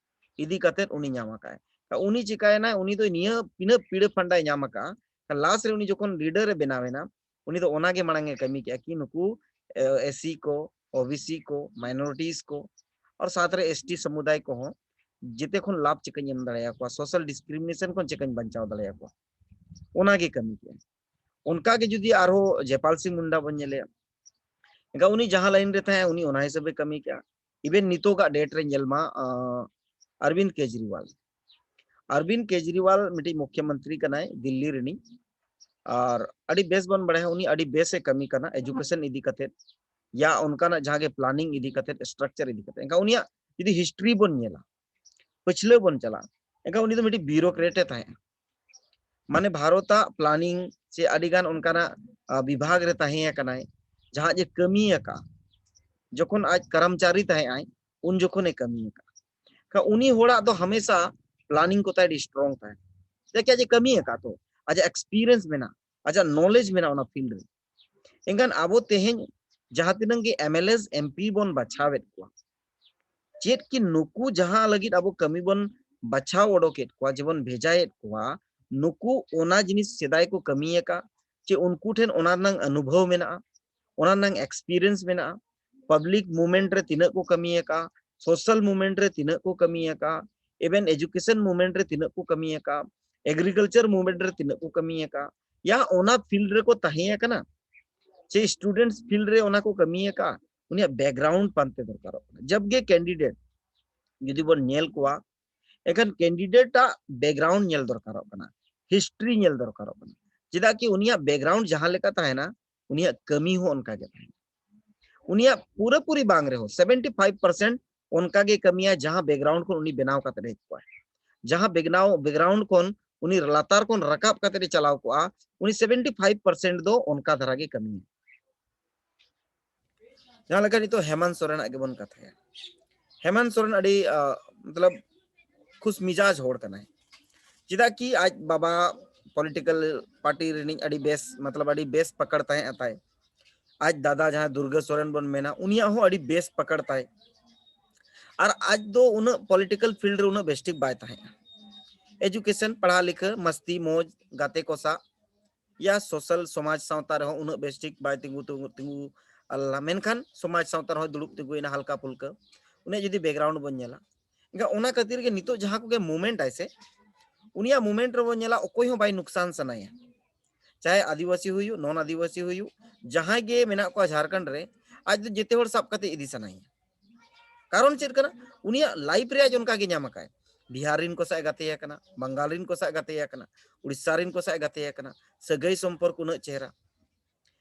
ᱤᱫᱤ ᱠᱟᱛᱮ ᱩᱱᱤ ᱧᱟᱢ ᱟᱠᱟᱫᱼᱟᱭ᱾ ᱠᱟ ᱩᱱᱤ ᱪᱤᱠᱟᱭᱮᱱᱟᱭ, ᱩᱱᱤ ᱫᱚ ᱱᱤᱭᱟᱹ ᱛᱤᱱᱟᱹᱜ ᱯᱤᱲᱟᱹ ᱯᱷᱟᱱᱰᱟᱭ ᱧᱟᱢ ᱟᱠᱟᱫᱼᱟ, ᱠᱟ last ᱨᱮ ᱩᱱᱤ ᱡᱚᱠᱷᱚᱱ leader ᱮ ᱵᱮᱱᱟᱣ ᱮᱱᱟ, ᱩᱱᱤ ᱫᱚ ᱚᱱᱟ ᱜᱮ ᱢᱟᱲᱟᱝ ᱮ ᱠᱟᱹᱢᱤ ᱠᱮᱜᱼᱟ ᱠᱤ ᱱᱩᱠᱩ, ᱮ, ᱮᱥ ᱥᱤ ᱠᱚ, ᱳ ᱵᱤ ᱥᱤ ᱠᱚ, minorities ᱠᱚ, ᱟᱨ ᱥᱟᱶᱛᱮ ᱨᱮ ᱮᱥ ᱴᱤ ᱥᱟᱢᱩᱫᱟᱭ ᱠᱚᱦᱚᱸ ᱡᱮᱛᱮ ᱠᱷᱚᱱ ᱞᱟᱵᱷ ᱪᱤᱠᱟᱹᱧ ᱮᱢ ᱫᱟᱲᱮᱭᱟᱠᱚᱣᱟ, social discrimination ᱠᱷᱚᱱ ᱪᱤᱠᱟᱹᱧ ᱵᱟᱧᱪᱟᱣ ᱫᱟᱲᱮᱭᱟᱠᱚᱣᱟ, ᱚᱱᱟ ᱜᱮ ᱠᱟᱹᱢᱤ ᱠᱮᱜᱼᱟ᱾ ᱚᱱᱠᱟ ᱜᱮ ᱡᱩᱫᱤ ᱟᱨᱦᱚᱸ ᱡᱮᱯᱟᱞ ᱥᱤᱝ ᱢᱩᱱᱰᱟ ᱵᱚᱱ ᱧᱮᱞᱮᱭᱟ, ᱮᱱᱠᱷᱟᱱ ᱩᱱᱤ ᱡᱟᱦᱟᱸ line ᱨᱮ ᱛᱟᱦᱮᱸ, ᱩᱱᱤ ᱚᱱᱟ ᱦᱤᱥᱟᱹᱵ ᱮ ᱠᱟᱹᱢᱤ ᱠᱮᱜᱼᱟ᱾ Even ᱱᱤᱛᱚᱜᱟᱜ date ᱨᱮ ᱧᱮᱞ ᱢᱟ, ᱟᱸ, ᱚᱨᱵᱤᱱᱫ ᱠᱮᱡᱨᱤᱣᱟᱞ᱾ ᱚᱨᱵᱤᱱᱫ ᱠᱮᱡᱨᱤᱣᱟᱞ ᱢᱤᱫᱴᱤᱡ ᱢᱩᱠᱷᱭᱚᱢᱚᱱᱛᱨᱤ ᱠᱟᱱᱟᱭ ᱫᱤᱞᱞᱤ ᱨᱤᱱᱤᱡ, ᱟᱨ ᱟᱹᱰᱤ ᱵᱮᱥ ᱵᱚᱱ ᱵᱟᱲᱟᱭᱟ ᱩᱱᱤ ᱟᱹᱰᱤ ᱵᱮᱥ ᱮ ᱠᱟᱹᱢᱤ ᱠᱟᱱᱟ education ᱤᱫᱤ ᱠᱟᱛᱮ, ᱭᱟ ᱚᱱᱠᱟᱱᱟᱜ ᱡᱟᱦᱟᱸ ᱜᱮ planning ᱤᱫᱤ ᱠᱟᱛᱮ, structure ᱤᱫᱤ ᱠᱟᱛᱮ᱾ ᱮᱱᱠᱷᱟᱱ ᱩᱱᱤᱭᱟᱜ ᱡᱩᱫᱤ history ᱵᱚᱱ ᱧᱮᱞᱟ, ᱯᱟᱹᱪᱷᱞᱟᱹ ᱵᱚᱱ ᱪᱟᱞᱟᱜᱼᱟ, ᱮᱱᱠᱷᱟᱱ ᱩᱱᱤ ᱫᱚ ᱢᱤᱫᱴᱤᱡ bureaucrat ᱮ ᱛᱟᱦᱮᱸᱜᱼᱟ᱾ ᱢᱟᱱᱮ ᱵᱷᱟᱨᱚᱛᱟᱜ planning ᱥᱮ ᱟᱹᱰᱤᱜᱟᱱ ᱚᱱᱠᱟᱱᱟᱜ, ᱟ, ᱵᱤᱵᱷᱟᱜᱽ ᱨᱮ ᱛᱟᱦᱮᱸ ᱟᱠᱟᱱᱟᱭ, ᱡᱟᱦᱟᱸ ᱡᱮ ᱠᱟᱹᱢᱤ ᱟᱠᱟᱫᱼᱟ᱾ ᱡᱚᱠᱷᱚᱱ ᱟᱡ ᱠᱚᱨᱢᱪᱟᱨᱤ ᱛᱟᱦᱮᱸ ᱟᱭ, ᱩᱱ ᱡᱚᱠᱷᱚᱱ ᱮ ᱠᱟᱹᱢᱤ ᱟᱠᱟᱫᱼᱟ᱾ ᱠᱷᱟᱱ ᱩᱱᱤ ᱦᱚᱲᱟᱜ ᱫᱚ ᱦᱟᱢᱮᱥᱟ planning ᱠᱚ ᱛᱟᱭ ᱟᱹᱰᱤ strong ᱛᱟᱦᱮᱸ᱾ ᱪᱮᱫᱟᱜ ᱡᱮ ᱠᱟᱹᱢᱤ ᱟᱠᱟᱫ ᱛᱚ, ᱟᱡᱟᱜ experience ᱢᱮᱱᱟᱜᱼᱟ, ᱟᱡᱟᱜ knowledge ᱢᱮᱱᱟᱜᱼᱟ ᱚᱱᱟ field ᱨᱮ᱾ ᱮᱱᱠᱷᱟᱱ ᱟᱵᱚ ᱛᱮᱦᱮᱧ ᱡᱟᱦᱟᱸ ᱛᱤᱱᱟᱹᱜ ᱜᱮ M L As, M P ᱵᱚᱱ ᱵᱟᱪᱷᱟᱣᱮᱫ ᱠᱚᱣᱟ, ᱪᱮᱫ ᱠᱤ ᱱᱩᱠᱩ ᱡᱟᱦᱟᱸ ᱞᱟᱹᱜᱤᱫ ᱟᱵᱚ ᱠᱟᱹᱢᱤ ᱵᱚᱱ ᱵᱟᱪᱷᱟᱣ ᱚᱰᱚᱠᱮᱫ ᱠᱚᱣᱟ, ᱡᱮᱵᱚᱱ ᱵᱷᱮᱡᱟᱭᱮᱫ ᱠᱚᱣᱟ, ᱱᱩᱠᱩ ᱚᱱᱟ ᱡᱤᱱᱤᱥ ᱥᱮᱫᱟᱭ ᱠᱚ ᱠᱟᱹᱢᱤ ᱟᱠᱟᱫ, ᱪᱮ ᱩᱱᱠᱩ ᱴᱷᱮᱱ ᱚᱱᱟ ᱨᱮᱱᱟᱜ ᱚᱱᱩᱵᱷᱚᱵ ᱢᱮᱱᱟᱜᱼᱟ, ᱚᱱᱟ ᱨᱮᱱᱟᱜ experience ᱢᱮᱱᱟᱜᱼᱟ, public movement ᱨᱮ ᱛᱤᱱᱟᱹᱜ ᱠᱚ ᱠᱟᱹᱢᱤ ᱟᱠᱟᱫ, social movement ᱨᱮ ᱛᱤᱱᱟᱹᱜ ᱠᱚ ᱠᱟᱹᱢᱤ ᱟᱠᱟᱫ, even education movement ᱨᱮ ᱛᱤᱱᱟᱹᱜ ᱠᱚ ᱠᱟᱹᱢᱤ ᱟᱠᱟᱫ, agriculture movement ᱨᱮ ᱛᱤᱱᱟᱹᱜ ᱠᱚ ᱠᱟᱹᱢᱤ ᱟᱠᱟᱫ, ᱭᱟ ᱚᱱᱟ field ᱨᱮᱠᱚ ᱛᱟᱦᱮᱸ ᱟᱠᱟᱱᱟ, ᱪᱮ students field ᱨᱮ ᱚᱱᱟ ᱠᱚ ᱠᱟᱹᱢᱤ ᱟᱠᱟᱫ, ᱩᱱᱤᱭᱟᱜ background ᱯᱟᱱᱛᱮ ᱫᱚᱨᱠᱟᱨᱚᱜ ᱠᱟᱱᱟ᱾ ᱡᱟᱵ ᱜᱮ candidate ᱡᱩᱫᱤ ᱵᱚᱱ ᱧᱮᱞ ᱠᱚᱣᱟ, ᱮᱱᱠᱷᱟᱱ ᱠᱮᱱᱰᱤᱰᱮᱴ ᱟᱜ ᱵᱮᱠᱜᱨᱟᱣᱩᱱᱰ ᱧᱮᱞ ᱫᱚᱨᱠᱟᱨᱚᱜ ᱠᱟᱱᱟ, ᱦᱤᱥᱴᱨᱤ ᱧᱮᱞ ᱫᱚᱨᱠᱟᱨᱚᱜ ᱠᱟᱱᱟ᱾ ᱪᱮᱫᱟᱜ ᱠᱤ ᱩᱱᱤᱭᱟᱜ ᱵᱮᱠᱜᱨᱟᱣᱩᱱᱰ ᱡᱟᱦᱟᱸ ᱞᱮᱠᱟ ᱛᱟᱦᱮᱱᱟ, ᱩᱱᱤᱭᱟᱜ ᱠᱟᱹᱢᱤ ᱦᱚᱸ ᱚᱱᱠᱟ ᱜᱮ ᱛᱟᱦᱮᱱᱟ᱾ ᱩᱱᱤᱭᱟᱜ ᱯᱩᱨᱟᱹᱯᱩᱨᱤ ᱵᱟᱝ ᱨᱮᱦᱚᱸ ᱥᱮᱵᱷᱮᱱᱴᱤ ᱯᱷᱟᱭᱤᱵᱷ ᱯᱟᱨᱥᱮᱱᱴ ᱚᱱᱠᱟ ᱜᱮ ᱠᱟᱹᱢᱤᱭᱟ, ᱡᱟᱦᱟᱸ ᱵᱮᱠᱜᱨᱟᱣᱩᱱᱰ ᱠᱷᱚᱱ ᱩᱱᱤ ᱵᱮᱱᱟᱣ ᱠᱟᱛᱮ ᱦᱮᱡ ᱠᱚᱜᱼᱟᱭ, ᱡᱟᱦᱟᱸ ᱵᱮᱠᱜᱨᱟᱣᱩᱱᱰ ᱠᱷᱚᱱ ᱩᱱᱤ ᱞᱟᱛᱟᱨ ᱠᱷᱚᱱ ᱨᱟᱠᱟᱵ ᱠᱟᱛᱮ ᱮ ᱪᱟᱞᱟᱣ ᱠᱚᱜᱼᱟ, ᱩᱱᱤ ᱥᱮᱵᱷᱮᱱᱴᱤ ᱯᱷᱟᱭᱤᱵᱷ ᱯᱟᱨᱥᱮᱱᱴ ᱫᱚ ᱚᱱᱠᱟ ᱫᱷᱟᱨᱟ ᱜᱮ ᱠᱟᱹᱢᱤᱭᱟ᱾ ᱡᱟᱦᱟᱸ ᱞᱮᱠᱟ ᱱᱤᱛᱚᱜ ᱦᱮᱢᱟᱱᱛ ᱥᱚᱨᱮᱱᱟᱜ ᱜᱮᱵᱚᱱ ᱠᱟᱛᱷᱟᱭᱟ, ᱦᱮᱢᱟᱱᱛ ᱥᱚᱨᱮᱱ ᱟᱹᱰᱤ, ᱟᱸ, ᱢᱚᱛᱞᱚᱵ ᱠᱷᱩᱥ ᱢᱤᱡᱟᱡᱽ ᱦᱚᱲ ᱠᱟᱱᱟᱭ᱾ ᱪᱮᱫᱟᱜ ᱠᱤ ᱟᱡ ᱵᱟᱵᱟ ᱯᱚᱞᱤᱴᱤᱠᱟᱞ ᱯᱟᱨᱴᱤ ᱨᱤᱱᱤᱡ ᱟᱹᱰᱤ ᱵᱮᱥ, ᱢᱚᱛᱞᱚᱵ ᱟᱹᱰᱤ ᱵᱮᱥ ᱯᱟᱠᱟᱲ ᱛᱟᱦᱮᱸ ᱟᱛᱟᱭ᱾ ᱟᱡ ᱫᱟᱫᱟ ᱡᱟᱦᱟᱸᱭ ᱫᱩᱨᱜᱟᱹ ᱥᱚᱨᱮᱱ ᱵᱚᱱ ᱢᱮᱱᱟ, ᱩᱱᱤᱭᱟᱜ ᱦᱚᱸ ᱟᱹᱰᱤ ᱵᱮᱥ ᱯᱟᱠᱟᱲ ᱛᱟᱭ᱾ ᱟᱨ ᱟᱡ ᱫᱚ ᱩᱱᱟᱹᱜ ᱯᱚᱞᱤᱴᱤᱠᱟᱞ ᱯᱷᱤᱞᱰ ᱨᱮ ᱩᱱᱟᱹᱜ ᱵᱮᱥᱴᱷᱤᱠ ᱵᱟᱭ ᱛᱟᱦᱮᱸᱜᱼᱟ᱾ ᱮᱡᱩᱠᱮᱥᱚᱱ, ᱯᱟᱲᱦᱟᱣ ᱞᱤᱠᱷᱟᱹ, ᱢᱟᱥᱛᱤ ᱢᱚᱡᱽ, ᱜᱟᱛᱮ ᱠᱚ ᱥᱟᱶ, ᱭᱟ ᱥᱳᱥᱟᱞ, ᱥᱚᱢᱟᱡᱽ ᱥᱟᱶᱛᱟ ᱨᱮᱦᱚᱸ ᱩᱱᱟᱹᱜ ᱵᱮᱥᱴᱷᱤᱠ ᱵᱟᱭ ᱛᱤᱸᱜᱩ, ᱛᱤᱸᱜᱩ, ᱛᱤᱸᱜᱩ ᱟᱞᱟ᱾ ᱢᱮᱱᱠᱷᱟᱱ ᱥᱚᱢᱟᱡᱽ ᱥᱟᱶᱛᱟ ᱨᱮᱦᱚᱸ ᱫᱩᱲᱩᱵ ᱛᱤᱸᱜᱩᱭᱮᱱᱟ ᱦᱟᱞᱠᱟ ᱯᱩᱞᱠᱟᱹ᱾ ᱩᱱᱤᱭᱟᱜ ᱡᱩᱫᱤ ᱵᱮᱠᱜᱨᱟᱣᱩᱱᱰ ᱵᱚᱱ ᱧᱮᱞᱟ, ᱮᱱᱠᱷᱟᱱ ᱚᱱᱟ ᱠᱷᱟᱹᱛᱤᱨ ᱜᱮ ᱱᱤᱛᱚᱜ ᱡᱟᱦᱟᱸ ᱠᱚᱜᱮ ᱢᱩᱵᱷᱢᱮᱱᱴ ᱟᱭ ᱥᱮ, ᱩᱱᱤᱭᱟᱜ ᱢᱩᱵᱷᱢᱮᱱᱴ ᱨᱮᱵᱚᱱ ᱧᱮᱞᱟ, ᱚᱠᱚᱭ ᱦᱚᱸ ᱵᱟᱭ ᱱᱩᱠᱥᱟᱱ ᱥᱟᱱᱟᱭᱟ᱾ ᱪᱟᱦᱮ ᱟᱹᱫᱤᱵᱟᱹᱥᱤ ᱦᱩᱭᱩᱜ, ᱱᱚᱱ ᱟᱹᱫᱤᱵᱟᱹᱥᱤ ᱦᱩᱭᱩᱜ, ᱡᱟᱦᱟᱸᱭ ᱜᱮ ᱢᱮᱱᱟᱜ ᱠᱚᱣᱟ ᱡᱷᱟᱲᱠᱷᱚᱸᱰ ᱨᱮ, ᱟᱡ ᱫᱚ ᱡᱮᱛᱮ ᱦᱚᱲ ᱥᱟᱵ ᱠᱟᱛᱮ ᱤᱫᱤ ᱥᱟᱱᱟᱭᱮᱭᱟ᱾ ᱠᱟᱨᱚᱱ ᱪᱮᱫ ᱠᱟᱱᱟ? ᱩᱱᱤᱭᱟᱜ ᱞᱟᱭᱤᱯᱷ ᱨᱮ ᱟᱡ ᱚᱱᱠᱟ ᱜᱮ ᱧᱟᱢ ᱟᱠᱟᱫ᱾ ᱵᱤᱦᱟᱨ ᱨᱤᱱ ᱠᱚ ᱥᱟᱶ ᱜᱟᱛᱮ ᱟᱠᱟᱱᱟ, ᱵᱟᱝᱜᱟᱞ ᱨᱤᱱ ᱠᱚ ᱥᱟᱶ ᱜᱟᱛᱮ ᱟᱠᱟᱱᱟ, ᱩᱲᱤᱥᱥᱟ ᱨᱤᱱ ᱠᱚ ᱥᱟᱶ ᱜᱟᱛᱮ ᱟᱠᱟᱱᱟ, ᱥᱟᱹᱜᱟᱹᱭ ᱥᱚᱢᱯᱚᱨᱠ ᱩᱱᱟᱹᱜ ᱪᱮᱦᱨᱟ᱾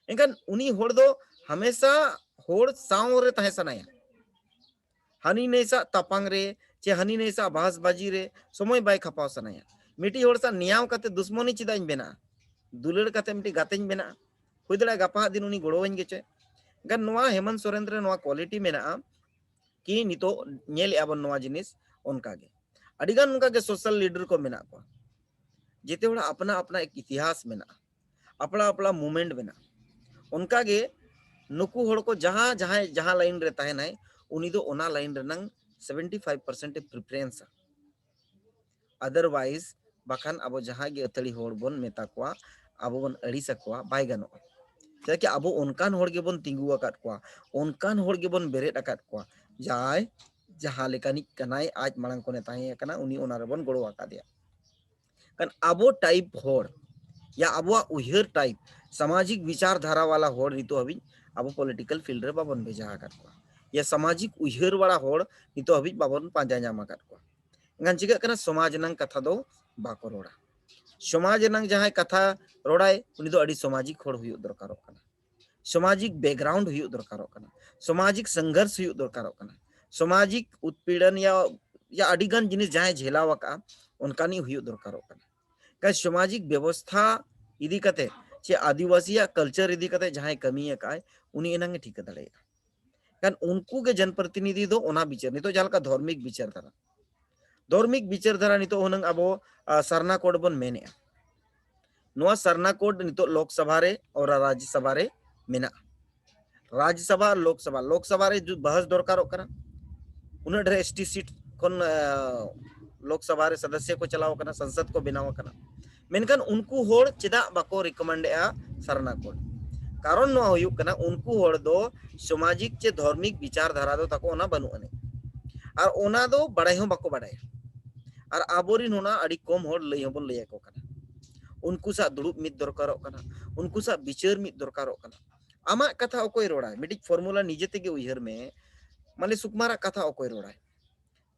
ᱮᱱᱠᱷᱟᱱ ᱩᱱᱤ ᱦᱚᱲ ᱫᱚ ᱦᱟᱢᱮᱥᱟ ᱦᱚᱲ ᱥᱟᱶ ᱨᱮ ᱛᱟᱦᱮᱸ ᱥᱟᱱᱟᱭᱟ᱾ ᱦᱟᱹᱱᱤ ᱱᱟᱹᱭ ᱥᱟᱶ ᱛᱟᱯᱟᱝ ᱨᱮ, ᱪᱮ ᱦᱟᱹᱱᱤ ᱱᱟᱹᱭ ᱥᱟᱶ ᱵᱟᱦᱟᱥ ᱵᱟᱡᱤ ᱨᱮ ᱥᱚᱢᱚᱭ ᱵᱟᱭ ᱠᱷᱟᱯᱟᱣ ᱥᱟᱱᱟᱭᱟ᱾ ᱢᱤᱫᱴᱤᱡ ᱦᱚᱲ ᱥᱟᱶ ᱱᱮᱭᱟᱣ ᱠᱟᱛᱮ ᱫᱩᱥᱢᱚᱱᱤ ᱪᱮᱫᱟᱜ ᱤᱧ ᱵᱮᱱᱟᱜᱼᱟ? ᱫᱩᱞᱟᱹᱲ ᱠᱟᱛᱮ ᱢᱤᱫᱴᱤᱡ ᱜᱟᱛᱮᱧ ᱵᱮᱱᱟᱜᱼᱟ᱾ ᱦᱩᱭ ᱫᱟᱲᱮᱭᱟᱜᱼᱟ ᱜᱟᱯᱟ ᱦᱟᱜ ᱫᱤᱱ ᱩᱱᱤ ᱜᱚᱲᱚᱣᱟᱹᱧ ᱜᱮᱪᱚᱭ᱾ ᱮᱱᱠᱷᱟᱱ ᱱᱚᱣᱟ ᱦᱮᱢᱚᱱᱛ ᱥᱚᱨᱮᱱ ᱨᱮ ᱱᱚᱣᱟ ᱠᱣᱟᱞᱤᱴᱤ ᱢᱮᱱᱟᱜᱼᱟ ᱠᱤ ᱱᱤᱛᱚᱜ ᱧᱮᱞᱮᱜᱼᱟ ᱵᱚᱱ ᱱᱚᱣᱟ ᱡᱤᱱᱤᱥ ᱚᱱᱠᱟ ᱜᱮ᱾ ᱟᱹᱰᱤᱜᱟᱱ ᱚᱱᱠᱟ ᱜᱮ ᱥᱳᱥᱟᱞ ᱞᱤᱰᱟᱨ ᱠᱚ ᱢᱮᱱᱟᱜ ᱠᱚᱣᱟ, ᱡᱮᱛᱮ ᱦᱚᱲᱟᱜ ᱟᱯᱱᱟ ᱟᱯᱱᱟ ᱤᱛᱤᱦᱟᱥ ᱢᱮᱱᱟᱜᱼᱟ, ᱟᱯᱲᱟ ᱟᱯᱲᱟ ᱢᱩᱵᱷᱢᱮᱱᱴ ᱢᱮᱱᱟᱜᱼᱟ᱾ ᱚᱱᱠᱟ ᱜᱮ ᱱᱩᱠᱩ ᱦᱚᱲ ᱠᱚ ᱡᱟᱦᱟᱸ, ᱡᱟᱦᱟᱸᱭ ᱡᱟᱦᱟᱸ ᱞᱟᱭᱤᱱ ᱨᱮ ᱛᱟᱦᱮᱱᱟᱭ, ᱩᱱᱤ ᱫᱚ ᱚᱱᱟ ᱞᱟᱭᱤᱱ ᱨᱮᱱᱟᱝ ᱥᱮᱵᱷᱮᱱᱴᱤ ᱯᱷᱟᱭᱤᱵᱷ ᱯᱟᱨᱥᱮᱱᱴ ᱮ ᱯᱨᱤᱯᱷᱟᱨᱮᱱᱥᱟ᱾ ᱟᱫᱟᱨᱣᱟᱭᱤᱡᱽ ᱵᱟᱠᱷᱟᱱ ᱟᱵᱚ ᱡᱟᱦᱟᱸᱭ ᱜᱮ ᱟᱹᱛᱷᱟᱹᱲᱤ ᱦᱚᱲ ᱵᱚᱱ ᱢᱮᱛᱟ ᱠᱚᱣᱟ, ᱟᱵᱚ ᱵᱚᱱ ᱟᱹᱲᱤᱥ ᱟᱠᱚᱣᱟ, ᱵᱟᱭ ᱜᱟᱱᱚᱜᱼᱟ᱾ ᱪᱮᱫᱟᱜ ᱠᱤ ᱟᱵᱚ ᱚᱱᱠᱟᱱ ᱦᱚᱲ ᱜᱮᱵᱚᱱ ᱛᱤᱸᱜᱩ ᱟᱠᱟᱫ ᱠᱚᱣᱟ, ᱚᱱᱠᱟᱱ ᱦᱚᱲ ᱜᱮᱵᱚᱱ ᱵᱮᱨᱮᱫ ᱟᱠᱟᱫ ᱠᱚᱣᱟ, ᱡᱟᱦᱟᱸᱭ ᱡᱟᱦᱟᱸ ᱞᱮᱠᱟᱱᱤᱡ ᱠᱟᱱᱟᱭ, ᱟᱡ ᱢᱟᱲᱟᱝ ᱠᱷᱚᱱᱮ ᱛᱟᱦᱮᱸ ᱠᱟᱱᱟ, ᱩᱱᱤ ᱚᱱᱟ ᱨᱮᱵᱚᱱ ᱜᱚᱲᱚ ᱟᱠᱟᱫᱮᱭᱟ᱾ ᱠᱷᱟᱱ ᱟᱵᱚ ᱴᱟᱭᱤᱯ ᱦᱚᱲ ᱭᱟ ᱟᱵᱚᱣᱟᱜ ᱩᱭᱦᱟᱹᱨ ᱴᱟᱭᱤᱯ, ᱥᱟᱢᱟᱡᱤᱠ ᱵᱤᱪᱟᱨ ᱫᱷᱟᱨᱟ ᱣᱟᱞᱟ ᱦᱚᱲ ᱱᱤᱛᱚᱜ ᱦᱟᱹᱵᱤᱡ ᱟᱵᱚ ᱯᱚᱞᱤᱴᱤᱠᱟᱞ ᱯᱷᱤᱞᱰ ᱨᱮ ᱵᱟᱵᱚᱱ ᱵᱷᱮᱡᱟ ᱟᱠᱟᱫ ᱠᱚᱣᱟ᱾ ᱭᱟ ᱥᱟᱢᱟᱡᱤᱠ ᱩᱭᱦᱟᱹᱨ ᱣᱟᱞᱟ ᱦᱚᱲ ᱱᱤᱛᱚᱜ ᱦᱟᱹᱵᱤᱡ ᱵᱟᱵᱚᱱ ᱯᱟᱸᱡᱟ ᱧᱟᱢ ᱟᱠᱟᱫ ᱠᱚᱣᱟ᱾ ᱮᱱᱠᱷᱟᱱ ᱪᱤᱠᱟᱹᱜ ᱠᱟᱱᱟ? ᱥᱚᱢᱟᱡᱽ ᱨᱮᱱᱟᱝ ᱠᱟᱛᱷᱟ ᱫᱚ ᱵᱟᱠᱚ ᱨᱚᱲᱟ᱾ ᱥᱚᱢᱟᱡᱽ ᱨᱮᱱᱟᱝ ᱡᱟᱦᱟᱸᱭ ᱠᱟᱛᱷᱟ ᱨᱚᱲᱟᱭ, ᱩᱱᱤ ᱫᱚ ᱟᱹᱰᱤ ᱥᱚᱢᱟᱡᱤᱠ ᱦᱚᱲ ᱦᱩᱭᱩᱜ ᱫᱚᱨᱠᱟᱨᱚᱜ ᱠᱟᱱᱟ, ᱥᱚᱢᱟᱡᱤᱠ ᱵᱮᱠᱜᱨᱟᱣᱩᱱᱰ ᱦᱩᱭᱩᱜ ᱫᱚᱨᱠᱟᱨᱚᱜ ᱠᱟᱱᱟ, ᱥᱚᱢᱟᱡᱤᱠ ᱥᱚᱝᱜᱷᱚᱨᱥ ᱦᱩᱭᱩᱜ ᱫᱚᱨᱠᱟᱨᱚᱜ ᱠᱟᱱᱟ, ᱥᱚᱢᱟᱡᱤᱠ ᱩᱛᱯᱤᱲᱚᱱ ᱭᱟ, ᱭᱟ ᱟᱹᱰᱤ ᱜᱟᱱ ᱡᱤᱱᱤᱥ ᱡᱟᱦᱟᱸᱭ ᱡᱷᱮᱞᱟᱣ ᱟᱠᱟᱫᱼᱟ, ᱚᱱᱠᱟᱱᱤᱡ ᱦᱩᱭᱩᱜ ᱫᱚᱨᱠᱟᱨᱚᱜ ᱠᱟᱱᱟ᱾ ᱠᱟᱡ ᱥᱟᱢᱟᱡᱤᱠ ᱵᱮᱵᱚᱥᱛᱷᱟ ᱤᱫᱤ ᱠᱟᱛᱮ ᱪᱮ ᱟᱹᱫᱤᱵᱟᱹᱥᱤᱭᱟᱜ ᱠᱟᱞᱪᱟᱨ ᱤᱫᱤ ᱠᱟᱛᱮ ᱡᱟᱦᱟᱸᱭ ᱠᱟᱹᱢᱤ ᱟᱠᱟᱫ ᱟᱭ, ᱩᱱᱤ ᱮᱱᱟᱝ ᱮ ᱴᱷᱤᱠᱟᱹ ᱫᱟᱲᱮᱭᱟᱜᱼᱟ᱾ ᱠᱷᱟᱱ ᱩᱱᱠᱩ ᱜᱮ ᱡᱚᱱᱯᱨᱚᱛᱤᱱᱤᱫᱷᱤ ᱫᱚ ᱚᱱᱟ ᱵᱤᱪᱟᱹᱨ, ᱱᱤᱛᱚᱜ ᱡᱟᱦᱟᱸ ᱞᱮᱠᱟ ᱫᱷᱟᱨᱢᱤᱠ ᱵᱤᱪᱟᱹᱨ ᱫᱷᱟᱨᱟ, ᱫᱷᱟᱨᱢᱤᱠ ᱵᱤᱪᱟᱹᱨ ᱫᱷᱟᱨᱟ ᱱᱤᱛᱚᱜ ᱦᱩᱱᱟᱹᱝ ᱟᱵᱚ, ᱟ, ᱥᱟᱨᱱᱟ ᱠᱳᱰ ᱵᱚᱱ ᱢᱮᱱᱮᱜᱼᱟ᱾ ᱱᱚᱣᱟ ᱥᱟᱨᱱᱟ ᱠᱳᱰ ᱱᱤᱛᱚᱜ ᱞᱳᱠᱥᱚᱵᱷᱟ ᱨᱮ ᱟᱨ ᱨᱟᱡᱽᱭᱚᱥᱚᱵᱷᱟ ᱨᱮ ᱢᱮᱱᱟᱜᱼᱟ᱾ ᱨᱟᱡᱽᱭᱚᱥᱚᱵᱷᱟ ᱟᱨ ᱞᱳᱠᱥᱚᱵᱷᱟ, ᱞᱳᱠᱥᱚᱵᱷᱟ ᱨᱮ ᱡᱩ-, ᱵᱟᱦᱟᱥ ᱫᱚᱨᱠᱟᱨᱚᱜ ᱠᱟᱱᱟ᱾ ᱩᱱᱟᱹᱜ ᱰᱷᱮᱨ ᱮᱥ ᱴᱤ ᱥᱤᱴ ᱠᱷᱚᱱ, ᱟ, ᱞᱳᱠᱥᱚᱵᱷᱟ ᱨᱮ ᱥᱚᱫᱚᱥᱥᱚ ᱠᱚ ᱪᱟᱞᱟᱣ ᱟᱠᱟᱱᱟ, ᱥᱚᱝᱥᱚᱫ ᱠᱚ ᱵᱮᱱᱟᱣ ᱟᱠᱟᱱᱟ᱾ ᱢᱮᱱᱠᱷᱟᱱ ᱩᱱᱠᱩ ᱦᱚᱲ ᱪᱮᱫᱟᱜ ᱵᱟᱠᱚ ᱨᱤᱠᱚᱢᱮᱱᱰ ᱮᱜᱼᱟ ᱥᱟᱨᱱᱟ ᱠᱳᱰ? ᱠᱟᱨᱚᱱ ᱱᱚᱣᱟ ᱦᱩᱭᱩᱜ ᱠᱟᱱᱟ, ᱩᱱᱠᱩ ᱦᱚᱲ ᱫᱚ ᱥᱟᱢᱟᱡᱤᱠ ᱪᱮ ᱫᱷᱟᱨᱢᱤᱠ ᱵᱤᱪᱟᱨ ᱫᱷᱟᱨᱟ ᱫᱚ ᱛᱟᱠᱚ ᱚᱱᱟ ᱵᱟᱹᱱᱩᱜ ᱟᱹᱱᱤᱡ, ᱟᱨ ᱚᱱᱟ ᱫᱚ ᱵᱟᱲᱟᱭ ᱦᱚᱸ ᱵᱟᱠᱚ ᱵᱟᱲᱟᱭᱟ᱾ ᱟᱨ ᱟᱵᱚᱨᱤᱱ ᱚᱱᱟ ᱟᱹᱰᱤ ᱠᱚᱢ ᱦᱚᱲ ᱞᱟᱹᱭ ᱦᱚᱸᱵᱚᱱ ᱞᱟᱹᱭ ᱟᱠᱚ ᱠᱟᱱᱟ᱾ ᱩᱱᱠᱩ ᱥᱟᱶ ᱫᱩᱲᱩᱵ ᱢᱤᱫ ᱫᱚᱨᱠᱟᱨᱚᱜ ᱠᱟᱱᱟ, ᱩᱱᱠᱩ ᱥᱟᱶ ᱵᱤᱪᱟᱹᱨ ᱢᱤᱫ ᱫᱚᱨᱠᱟᱨᱚᱜ ᱠᱟᱱᱟ᱾ ᱟᱢᱟᱜ ᱠᱟᱛᱷᱟ ᱚᱠᱚᱭ ᱨᱚᱲᱟᱭ? ᱢᱤᱫᱴᱤᱡ ᱯᱷᱚᱨᱢᱩᱞᱟ ᱱᱤᱡᱮ ᱛᱮᱜᱮ ᱩᱭᱦᱟᱹᱨ ᱢᱮ, ᱢᱟᱱᱮ ᱥᱩᱠᱢᱟᱨᱟᱜ ᱠᱟᱛᱷᱟ ᱚᱠᱚᱭ ᱨᱚᱲᱟᱭ?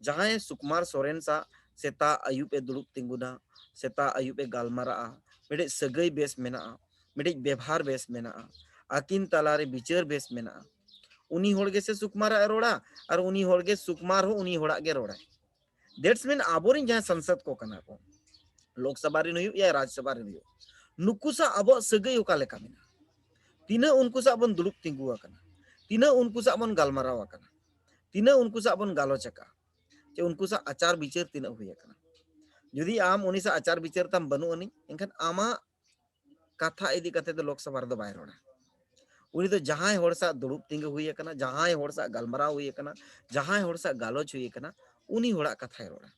ᱡᱟᱦᱟᱸᱭ ᱥᱩᱠᱢᱟᱨ ᱥᱚᱨᱮᱱ ᱥᱟᱶ ᱥᱮᱛᱟᱜ ᱟᱹᱭᱩᱵ ᱮ ᱫᱩᱲᱩᱵ ᱛᱤᱸᱜᱩᱱᱟ, ᱥᱮᱛᱟᱜ ᱟᱹᱭᱩᱵ ᱮ ᱜᱟᱞᱢᱟᱨᱟᱜᱼᱟ, ᱢᱤᱫᱴᱤᱡ ᱥᱟᱹᱜᱟᱹᱭ ᱵᱮᱥ ᱢᱮᱱᱟᱜᱼᱟ, ᱢᱤᱫᱴᱤᱡ ᱵᱮᱵᱷᱟᱨ ᱵᱮᱥ ᱢᱮᱱᱟᱜᱼᱟ, ᱟᱹᱠᱤᱱ ᱛᱟᱞᱟᱨᱮ ᱵᱤᱪᱟᱹᱨ ᱵᱮᱥ ᱢᱮᱱᱟᱜᱼᱟ, ᱩᱱᱤ ᱦᱚᱲ ᱜᱮᱥᱮ ᱥᱩᱠᱢᱟᱨᱟᱜ ᱮ ᱨᱚᱲᱟ, ᱟᱨ ᱩᱱᱤ ᱦᱚᱲ ᱜᱮ ᱥᱩᱠᱢᱟᱨ ᱦᱚᱸ ᱩᱱᱤ ᱦᱚᱲᱟᱜ ᱜᱮ ᱨᱚᱲᱟᱭ᱾ That's mean ᱟᱵᱚᱨᱮᱱ ᱡᱟᱦᱟᱸᱭ ᱥᱟᱝᱥᱚᱫ ᱠᱚ ᱠᱟᱱᱟ ᱠᱚ, ᱞᱳᱠᱥᱚᱵᱷᱟ ᱨᱮᱱ ᱦᱩᱭᱩᱜ ᱭᱟ ᱨᱟᱡᱽᱥᱚᱵᱷᱟ ᱨᱮᱱ ᱦᱩᱭᱩᱜ, ᱱᱩᱠᱩ ᱥᱟᱶ ᱟᱵᱚᱣᱟᱜ ᱥᱟᱹᱜᱟᱹᱭ ᱚᱠᱟ ᱞᱮᱠᱟ ᱢᱮᱱᱟᱜᱼᱟ? ᱛᱤᱱᱟᱹᱜ ᱩᱱᱠᱩ ᱥᱟᱶ ᱵᱚᱱ ᱫᱩᱲᱩᱵ ᱛᱤᱸᱜᱩ ᱟᱠᱟᱱᱟ? ᱛᱤᱱᱟᱹᱜ ᱩᱱᱠᱩ ᱥᱟᱶ ᱵᱚᱱ ᱜᱟᱞᱢᱟᱨᱟᱣ ᱟᱠᱟᱱᱟ? ᱛᱤᱱᱟᱹᱜ ᱩᱱᱠᱩ ᱥᱟᱶ ᱵᱚᱱ ᱜᱟᱞᱚᱪ ᱟᱠᱟᱫᱼᱟ? ᱪᱮ ᱩᱱᱠᱩ ᱥᱟᱶ ᱟᱪᱟᱨ ᱵᱤᱪᱟᱹᱨ ᱛᱤᱱᱟᱹᱜ ᱦᱩᱭ ᱟᱠᱟᱱᱟ? ᱡᱩᱫᱤ ᱟᱢ ᱩᱱᱤ ᱥᱟᱶ ᱟᱪᱟᱨ ᱵᱤᱪᱟᱹᱨ ᱛᱟᱢ ᱵᱟᱹᱱᱩᱜ ᱟᱹᱱᱤᱡ, ᱮᱱᱠᱷᱟᱱ ᱟᱢᱟᱜ ᱠᱟᱛᱷᱟ ᱤᱫᱤ ᱠᱟᱛᱮ ᱫᱚ ᱞᱳᱠᱥᱚᱵᱷᱟ ᱨᱮᱫᱚ ᱵᱟᱭ ᱨᱚᱲᱟ᱾ ᱩᱱᱤ ᱫᱚ ᱡᱟᱦᱟᱸᱭ ᱦᱚᱲ ᱥᱟᱶ ᱫᱩᱲᱩᱵ ᱛᱤᱸᱜᱩ ᱦᱩᱭ ᱟᱠᱟᱱᱟ, ᱡᱟᱦᱟᱸᱭ ᱦᱚᱲ ᱥᱟᱶ ᱜᱟᱞᱢᱟᱨᱟᱣ ᱦᱩᱭ ᱟᱠᱟᱱᱟ, ᱡᱟᱦᱟᱸᱭ ᱦᱚᱲ ᱥᱟᱶ ᱜᱟᱞᱚᱪ ᱦᱩᱭ ᱟᱠᱟᱱᱟ, ᱩᱱᱤ ᱦᱚᱲᱟᱜ ᱠᱟᱛᱷᱟᱭ ᱨᱚᱲᱟ᱾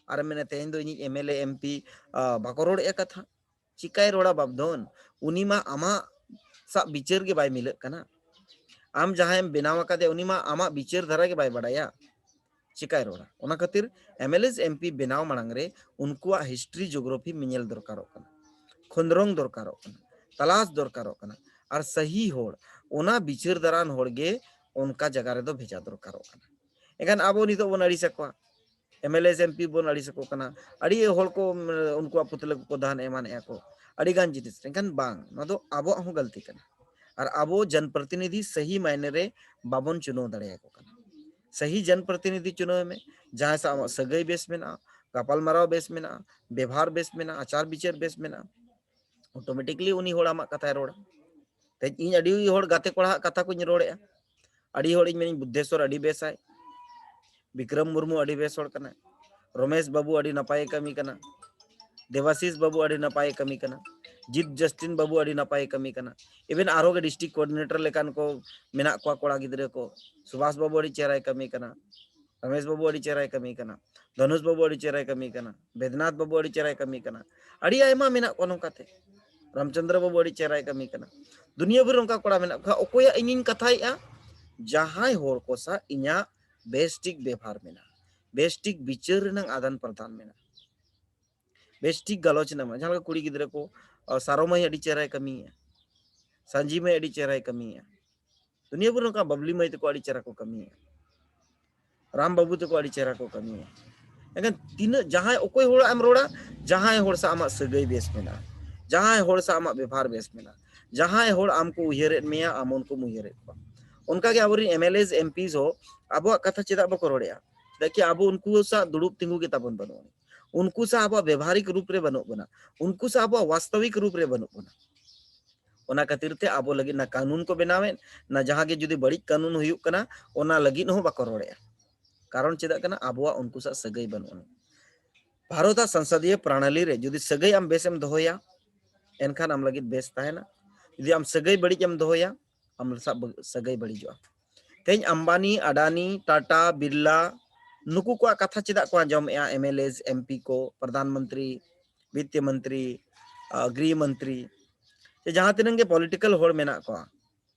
ᱟᱨ ᱢᱮᱱᱟ, "ᱛᱮᱦᱮᱧ ᱫᱚ ᱤᱧᱤᱡ M L A, M P, ᱟ, ᱵᱟᱠᱚ ᱨᱚᱲᱮᱫᱼᱟ ᱠᱟᱛᱷᱟ?" ᱪᱤᱠᱟᱭ ᱨᱚᱲᱟ ᱵᱟᱯᱫᱷᱚᱱ? ᱩᱱᱤ ᱢᱟ ᱟᱢᱟᱜ ᱥᱟᱶ ᱵᱤᱪᱟᱹᱨ ᱜᱮ ᱵᱟᱭ ᱢᱤᱞᱟᱹᱜ ᱠᱟᱱᱟ᱾ ᱟᱢ ᱡᱟᱦᱟᱸᱭᱮᱢ ᱵᱮᱱᱟᱣ ᱟᱠᱟᱫᱮᱭᱟ, ᱩᱱᱤ ᱢᱟ ᱟᱢᱟᱜ ᱵᱤᱪᱟᱹᱨ ᱫᱷᱟᱨᱟ ᱜᱮ ᱵᱟᱭ ᱵᱟᱲᱟᱭᱟ᱾ ᱪᱤᱠᱟᱭ ᱨᱚᱲᱟ? ᱚᱱᱟ ᱠᱷᱟᱹᱛᱤᱨ M L As, M P ᱵᱮᱱᱟᱣ ᱢᱟᱲᱟᱝ ᱨᱮ ᱩᱱᱠᱩᱣᱟᱜ history, geography ᱧᱮᱞ ᱫᱚᱨᱠᱟᱨᱚᱜ ᱠᱟᱱᱟ, ᱠᱷᱚᱸᱫᱽᱨᱚᱝ ᱫᱚᱨᱠᱟᱨᱚᱜ ᱠᱟᱱᱟ, ᱛᱟᱞᱟᱥ ᱫᱚᱨᱠᱟᱨᱚᱜ ᱠᱟᱱᱟ, ᱟᱨ ᱥᱟᱹᱦᱤ ᱦᱚᱲ, ᱚᱱᱟ ᱵᱤᱪᱟᱹᱨ ᱫᱟᱨᱟᱱ ᱦᱚᱲ ᱜᱮ ᱚᱱᱠᱟ ᱡᱟᱭᱜᱟ ᱨᱮᱫᱚ ᱵᱷᱮᱡᱟ ᱫᱚᱨᱠᱟᱨᱚᱜ ᱠᱟᱱᱟ᱾ ᱮᱱᱠᱷᱟᱱ ᱟᱵᱚ ᱱᱤᱛᱚᱜ ᱵᱚᱱ ᱟᱹᱲᱤᱥ ᱟᱠᱚᱣᱟ᱾ M L A M P ᱵᱚᱱ ᱟᱹᱲᱤᱥ ᱟᱠᱚ ᱠᱟᱱᱟ, ᱟᱹᱰᱤ ᱦᱚᱲ ᱠᱚ, ᱩᱱᱠᱩᱣᱟᱜ ᱯᱩᱛᱞᱟᱹ ᱠᱚᱠᱚ ᱫᱟᱱ ᱮᱢᱟᱱᱮᱜᱼᱟ ᱠᱚ, ᱟᱹᱰᱤ ᱜᱟᱱ ᱡᱤᱱᱤᱥ᱾ ᱮᱱᱠᱷᱟᱱ ᱵᱟᱝ, ᱱᱚᱣᱟ ᱫᱚ ᱟᱵᱚᱣᱟᱜ ᱦᱚᱸ ᱜᱟᱹᱞᱛᱤ ᱠᱟᱱᱟ᱾ ᱟᱨ ᱟᱵᱚ ᱡᱚᱱᱯᱨᱚᱛᱤᱱᱤᱫᱷᱤ ᱥᱟᱹᱦᱤ ᱢᱟᱭᱱᱮ ᱨᱮ ᱵᱟᱵᱚᱱ ᱪᱩᱱᱟᱹᱣ ᱫᱟᱲᱮᱭᱟᱠᱚ ᱠᱟᱱᱟ᱾ ᱥᱟᱹᱦᱤ ᱡᱚᱱᱯᱨᱚᱛᱤᱱᱤᱫᱷᱤ ᱪᱩᱱᱟᱹᱣ ᱢᱮ, ᱡᱟᱦᱟᱸᱭ ᱥᱟᱶ ᱟᱢᱟᱜ ᱥᱟᱹᱜᱟᱹᱭ ᱵᱮᱥ ᱢᱮᱱᱟᱜᱼᱟ, ᱜᱟᱯᱟᱞᱢᱟᱨᱟᱣ ᱵᱮᱥ ᱢᱮᱱᱟᱜᱼᱟ, ᱵᱮᱵᱷᱟᱨ ᱵᱮᱥ ᱢᱮᱱᱟᱜᱼᱟ, ᱟᱪᱟᱨ ᱵᱤᱪᱟᱹᱨ ᱵᱮᱥ ᱢᱮᱱᱟᱜᱼᱟ, ᱚᱴᱳᱢᱮᱴᱤᱠᱞᱤ ᱩᱱᱤ ᱦᱚᱲ ᱟᱢᱟᱜ ᱠᱟᱛᱷᱟᱭ ᱨᱚᱲᱟ᱾ ᱛᱮᱦᱮᱧ ᱤᱧ ᱟᱹᱰᱤ ᱦᱚᱲ ᱜᱟᱛᱮ ᱠᱚᱲᱟᱣᱟᱜ ᱠᱟᱛᱷᱟ ᱠᱚᱧ ᱨᱚᱲᱮᱜᱼᱟ, ᱟᱹᱰᱤ ᱦᱚᱲᱤᱧ ᱢᱮᱱᱟᱹᱧ, "ᱵᱩᱫᱽᱫᱷᱮᱥᱣᱚᱨ ᱟᱹᱰᱤ ᱵᱮᱥᱟᱭ, ᱵᱤᱠᱨᱚᱢ ᱢᱩᱨᱢᱩ ᱟᱹᱰᱤ ᱵᱮᱥ ᱦᱚᱲ ᱠᱟᱱᱟᱭ, ᱨᱚᱢᱮᱥ ᱵᱟᱹᱵᱩ ᱟᱹᱰᱤ ᱱᱟᱯᱟᱭᱮ ᱠᱟᱹᱢᱤ ᱠᱟᱱᱟ, ᱫᱮᱵᱟᱥᱤᱥ ᱵᱟᱹᱵᱩ ᱟᱹᱰᱤ ᱱᱟᱯᱟᱭᱮ ᱠᱟᱹᱢᱤ ᱠᱟᱱᱟ, ᱡᱤᱛ ᱡᱟᱥᱴᱤᱱ ᱵᱟᱹᱵᱩ ᱟᱹᱰᱤ ᱱᱟᱯᱟᱭᱮ ᱠᱟᱹᱢᱤ ᱠᱟᱱᱟ, ᱤᱵᱷᱮᱱ ᱟᱨᱦᱚᱸ ᱜᱮ ᱰᱤᱥᱴᱨᱤᱠᱴ ᱠᱳᱚᱨᱰᱤᱱᱮᱴᱚᱨ ᱞᱮᱠᱟᱱ ᱠᱚ ᱢᱮᱱᱟᱜ ᱠᱚᱣᱟ ᱠᱚᱲᱟ ᱜᱤᱫᱽᱨᱟᱹ ᱠᱚ, ᱥᱩᱵᱷᱟᱥ ᱵᱟᱹᱵᱩ ᱟᱹᱰᱤ ᱪᱮᱦᱨᱟᱭ ᱠᱟᱹᱢᱤ ᱠᱟᱱᱟ, ᱨᱚᱢᱮᱥ ᱵᱟᱹᱵᱩ ᱟᱹᱰᱤ ᱪᱮᱦᱨᱟᱭ ᱠᱟᱹᱢᱤ ᱠᱟᱱᱟ, ᱫᱷᱚᱱᱩᱥ ᱵᱟᱹᱵᱩ ᱟᱹᱰᱤ ᱪᱮᱦᱨᱟᱭ ᱠᱟᱹᱢᱤ ᱠᱟᱱᱟ, ᱵᱮᱫᱽᱱᱟᱛᱷ ᱵᱟᱹᱵᱩ ᱟᱹᱰᱤ ᱪᱮᱦᱨᱟᱭ ᱠᱟᱹᱢᱤ ᱠᱟᱱᱟ, ᱟᱹᱰᱤ ᱟᱭᱢᱟ ᱢᱮᱱᱟᱜ ᱠᱚᱣᱟ ᱱᱚᱝᱠᱟᱛᱮ, ᱨᱟᱢᱪᱚᱸᱫᱽᱨᱚ ᱵᱟᱹᱵᱩ ᱟᱹᱰᱤ ᱪᱮᱦᱨᱟᱭ ᱠᱟᱹᱢᱤ ᱠᱟᱱᱟ, ᱫᱩᱱᱤᱭᱟᱹ ᱵᱷᱳᱨ ᱚᱱᱠᱟ ᱠᱚᱲᱟ ᱢᱮᱱᱟᱜ ᱠᱚᱣᱟ᱾ ᱚᱠᱚᱭᱟᱜ ᱤᱧᱤᱧ ᱠᱟᱛᱷᱟᱭᱮᱫᱼᱟ? ᱡᱟᱦᱟᱸᱭ ᱦᱚᱲ ᱠᱚ ᱥᱟᱶ ᱤᱧᱟᱹᱜ ᱵᱮᱥ ᱴᱷᱤᱠ ᱵᱮᱵᱷᱟᱨ ᱢᱮᱱᱟᱜᱼᱟ, ᱵᱮᱥ ᱴᱷᱤᱠ ᱵᱤᱪᱟᱹᱨ ᱨᱮᱱᱟᱜ ᱟᱫᱟᱱ ᱯᱨᱚᱫᱟᱱ ᱢᱮᱱᱟᱜᱼᱟ, ᱵᱮᱥ ᱴᱷᱤᱠ ᱜᱟᱞᱚᱪ ᱨᱮᱱᱟᱜ ᱢᱮᱱᱟᱜᱼᱟ᱾ ᱡᱟᱦᱟᱸ ᱞᱮᱠᱟ ᱠᱩᱲᱤ ᱜᱤᱫᱽᱨᱟᱹ ᱠᱚ, ᱟᱨ, ᱥᱟᱨᱚ ᱢᱟᱹᱭ ᱟᱹᱰᱤ ᱪᱮᱦᱨᱟᱭ ᱠᱟᱹᱢᱤᱭᱮᱫᱼᱟ, ᱥᱟᱸᱡᱤ ᱢᱟᱹᱭ ᱟᱹᱰᱤ ᱪᱮᱦᱨᱟᱭ ᱠᱟᱹᱢᱤᱭᱮᱫᱼᱟ, ᱫᱩᱱᱤᱭᱟᱹ ᱵᱷᱳᱨ ᱱᱚᱝᱠᱟ ᱵᱟᱵᱞᱤ ᱢᱟᱹᱭ ᱛᱟᱠᱚ ᱟᱹᱰᱤ ᱪᱮᱦᱨᱟ ᱠᱚ ᱠᱟᱹᱢᱤᱭᱮᱫᱼᱟ, ᱨᱟᱢ ᱵᱟᱹᱵᱩ ᱛᱟᱠᱚ ᱟᱹᱰᱤ ᱪᱮᱦᱨᱟ ᱠᱚ ᱠᱟᱹᱢᱤᱭᱟ᱾ ᱮᱱᱠᱷᱟᱱ ᱛᱤᱱᱟᱹᱜ, ᱡᱟᱦᱟᱸᱭ, ᱚᱠᱚᱭ ᱦᱚᱲᱟᱜ ᱮᱢ ᱨᱚᱲᱟ, ᱡᱟᱦᱟᱸᱭ ᱦᱚᱲ ᱥᱟᱶ ᱟᱢᱟᱜ ᱥᱟᱹᱜᱟᱹᱭ ᱵᱮᱥ ᱢᱮᱱᱟᱜᱼᱟ, ᱡᱟᱦᱟᱸᱭ ᱦᱚᱲ ᱥᱟᱶ ᱟᱢᱟᱜ ᱵᱮᱵᱷᱟᱨ ᱵᱮᱥ ᱢᱮᱱᱟᱜᱼᱟ, ᱡᱟᱦᱟᱸᱭ ᱦᱚᱲ ᱟᱢ ᱠᱚ ᱩᱭᱦᱟᱹᱨᱮᱫ ᱢᱮᱭᱟ, ᱟᱢ ᱩᱱᱠᱩᱢ ᱩᱭᱦᱟᱹᱨᱮᱫ ᱠᱚᱣᱟ᱾ ᱚᱱᱠᱟᱜᱮ ᱟᱵᱚᱨᱮᱱ M L A, M P ᱦᱚᱸ ᱟᱵᱚᱣᱟᱜ ᱠᱟᱛᱷᱟ ᱪᱮᱫᱟᱜ ᱵᱟᱠᱚ ᱨᱚᱲᱮᱫᱼᱟ? ᱪᱮᱫᱟᱜ ᱠᱤ ᱟᱵᱚ ᱩᱱᱠᱩ ᱥᱟᱶ ᱫᱩᱲᱩᱵ ᱛᱤᱸᱜᱩ ᱜᱮ ᱛᱟᱵᱚᱱ ᱵᱟᱹᱱᱩᱜ ᱟᱹᱱᱤᱡ, ᱩᱱᱠᱩ ᱥᱟᱶ ᱟᱵᱚᱣᱟᱜ ᱵᱮᱵᱷᱟᱨᱤᱠ ᱨᱩᱯ ᱨᱮ ᱵᱟᱹᱱᱩᱜ ᱵᱚᱱᱟ, ᱩᱱᱠᱩ ᱥᱟᱶ ᱟᱵᱚᱣᱟᱜ ᱵᱟᱥᱛᱚᱵᱤᱠ ᱨᱩᱯ ᱨᱮ ᱵᱟᱹᱱᱩᱜ ᱵᱚᱱᱟ᱾ ᱚᱱᱟ ᱠᱷᱟᱹᱛᱤᱨ ᱛᱮ ᱟᱵᱚ ᱞᱟᱹᱜᱤᱫ ᱚᱱᱟ ᱠᱟᱹᱱᱩᱱ ᱠᱚ ᱵᱮᱱᱟᱣᱮᱫ, ᱚᱱᱟ ᱡᱟᱦᱟᱸ ᱜᱮ ᱡᱩᱫᱤ ᱵᱟᱹᱲᱤᱡ ᱠᱟᱹᱱᱩᱱ ᱦᱩᱭᱩᱜ ᱠᱟᱱᱟ, ᱚᱱᱟ ᱞᱟᱹᱜᱤᱫ ᱦᱚᱸ ᱵᱟᱠᱚ ᱨᱚᱲᱮᱫᱼᱟ᱾ ᱠᱟᱨᱚᱱ ᱪᱮᱫᱟᱜ ᱠᱟᱱᱟ? ᱟᱵᱚᱣᱟᱜ ᱩᱱᱠᱩ ᱥᱟᱶ ᱥᱟᱹᱜᱟᱹᱭ ᱵᱟᱹᱱᱩᱜ ᱟᱹᱱᱤᱡ᱾ ᱵᱷᱟᱨᱚᱛᱟᱜ ᱥᱚᱝᱥᱚᱫᱤᱭᱚ ᱯᱨᱟᱬᱟᱞᱤ ᱨᱮ ᱡᱩᱫᱤ ᱥᱟᱹᱜᱟᱹᱭ ᱟᱢ ᱵᱮᱥᱮᱢ ᱫᱚᱦᱚᱭᱟ, ᱮᱱᱠᱷᱟᱱ ᱟᱢ ᱞᱟᱹᱜᱤᱫ ᱵᱮᱥ ᱛᱟᱦᱮᱱᱟ᱾ ᱡᱩᱫᱤ ᱟᱢ ᱥᱟᱹᱜᱟᱹᱭ ᱵᱟᱹᱲᱤᱡ ᱮᱢ ᱫᱚᱦᱚᱭᱟ, ᱟᱢ ᱥᱟᱶ ᱵᱟᱹ-, ᱥᱟᱹᱜᱟᱹᱭ ᱵᱟᱹᱲᱤᱡᱚᱜᱼᱟ᱾ ᱛᱮᱦᱮᱧ ᱟᱢᱵᱟᱱᱤ, ᱟᱰᱟᱱᱤ, ᱴᱟᱴᱟ, ᱵᱤᱨᱞᱟ, ᱱᱩᱠᱩ ᱠᱚᱣᱟᱜ ᱠᱟᱛᱷᱟ ᱪᱮᱫᱟᱜ ᱠᱚ ᱟᱸᱡᱚᱢᱮᱫᱼᱟ? M L A, M P ᱠᱚ, ᱯᱨᱚᱫᱷᱟᱱ ᱢᱚᱱᱛᱨᱤ, ᱵᱤᱛᱛᱚ ᱢᱚᱱᱛᱨᱤ, ᱟ, ᱜᱨᱤᱦ ᱢᱚᱱᱛᱨᱤ, ᱥᱮ ᱡᱟᱦᱟᱸ ᱛᱤᱱᱟᱹᱜ ᱜᱮ ᱯᱚᱞᱤᱴᱤᱠᱟᱞ ᱦᱚᱲ ᱢᱮᱱᱟᱜ ᱠᱚᱣᱟ,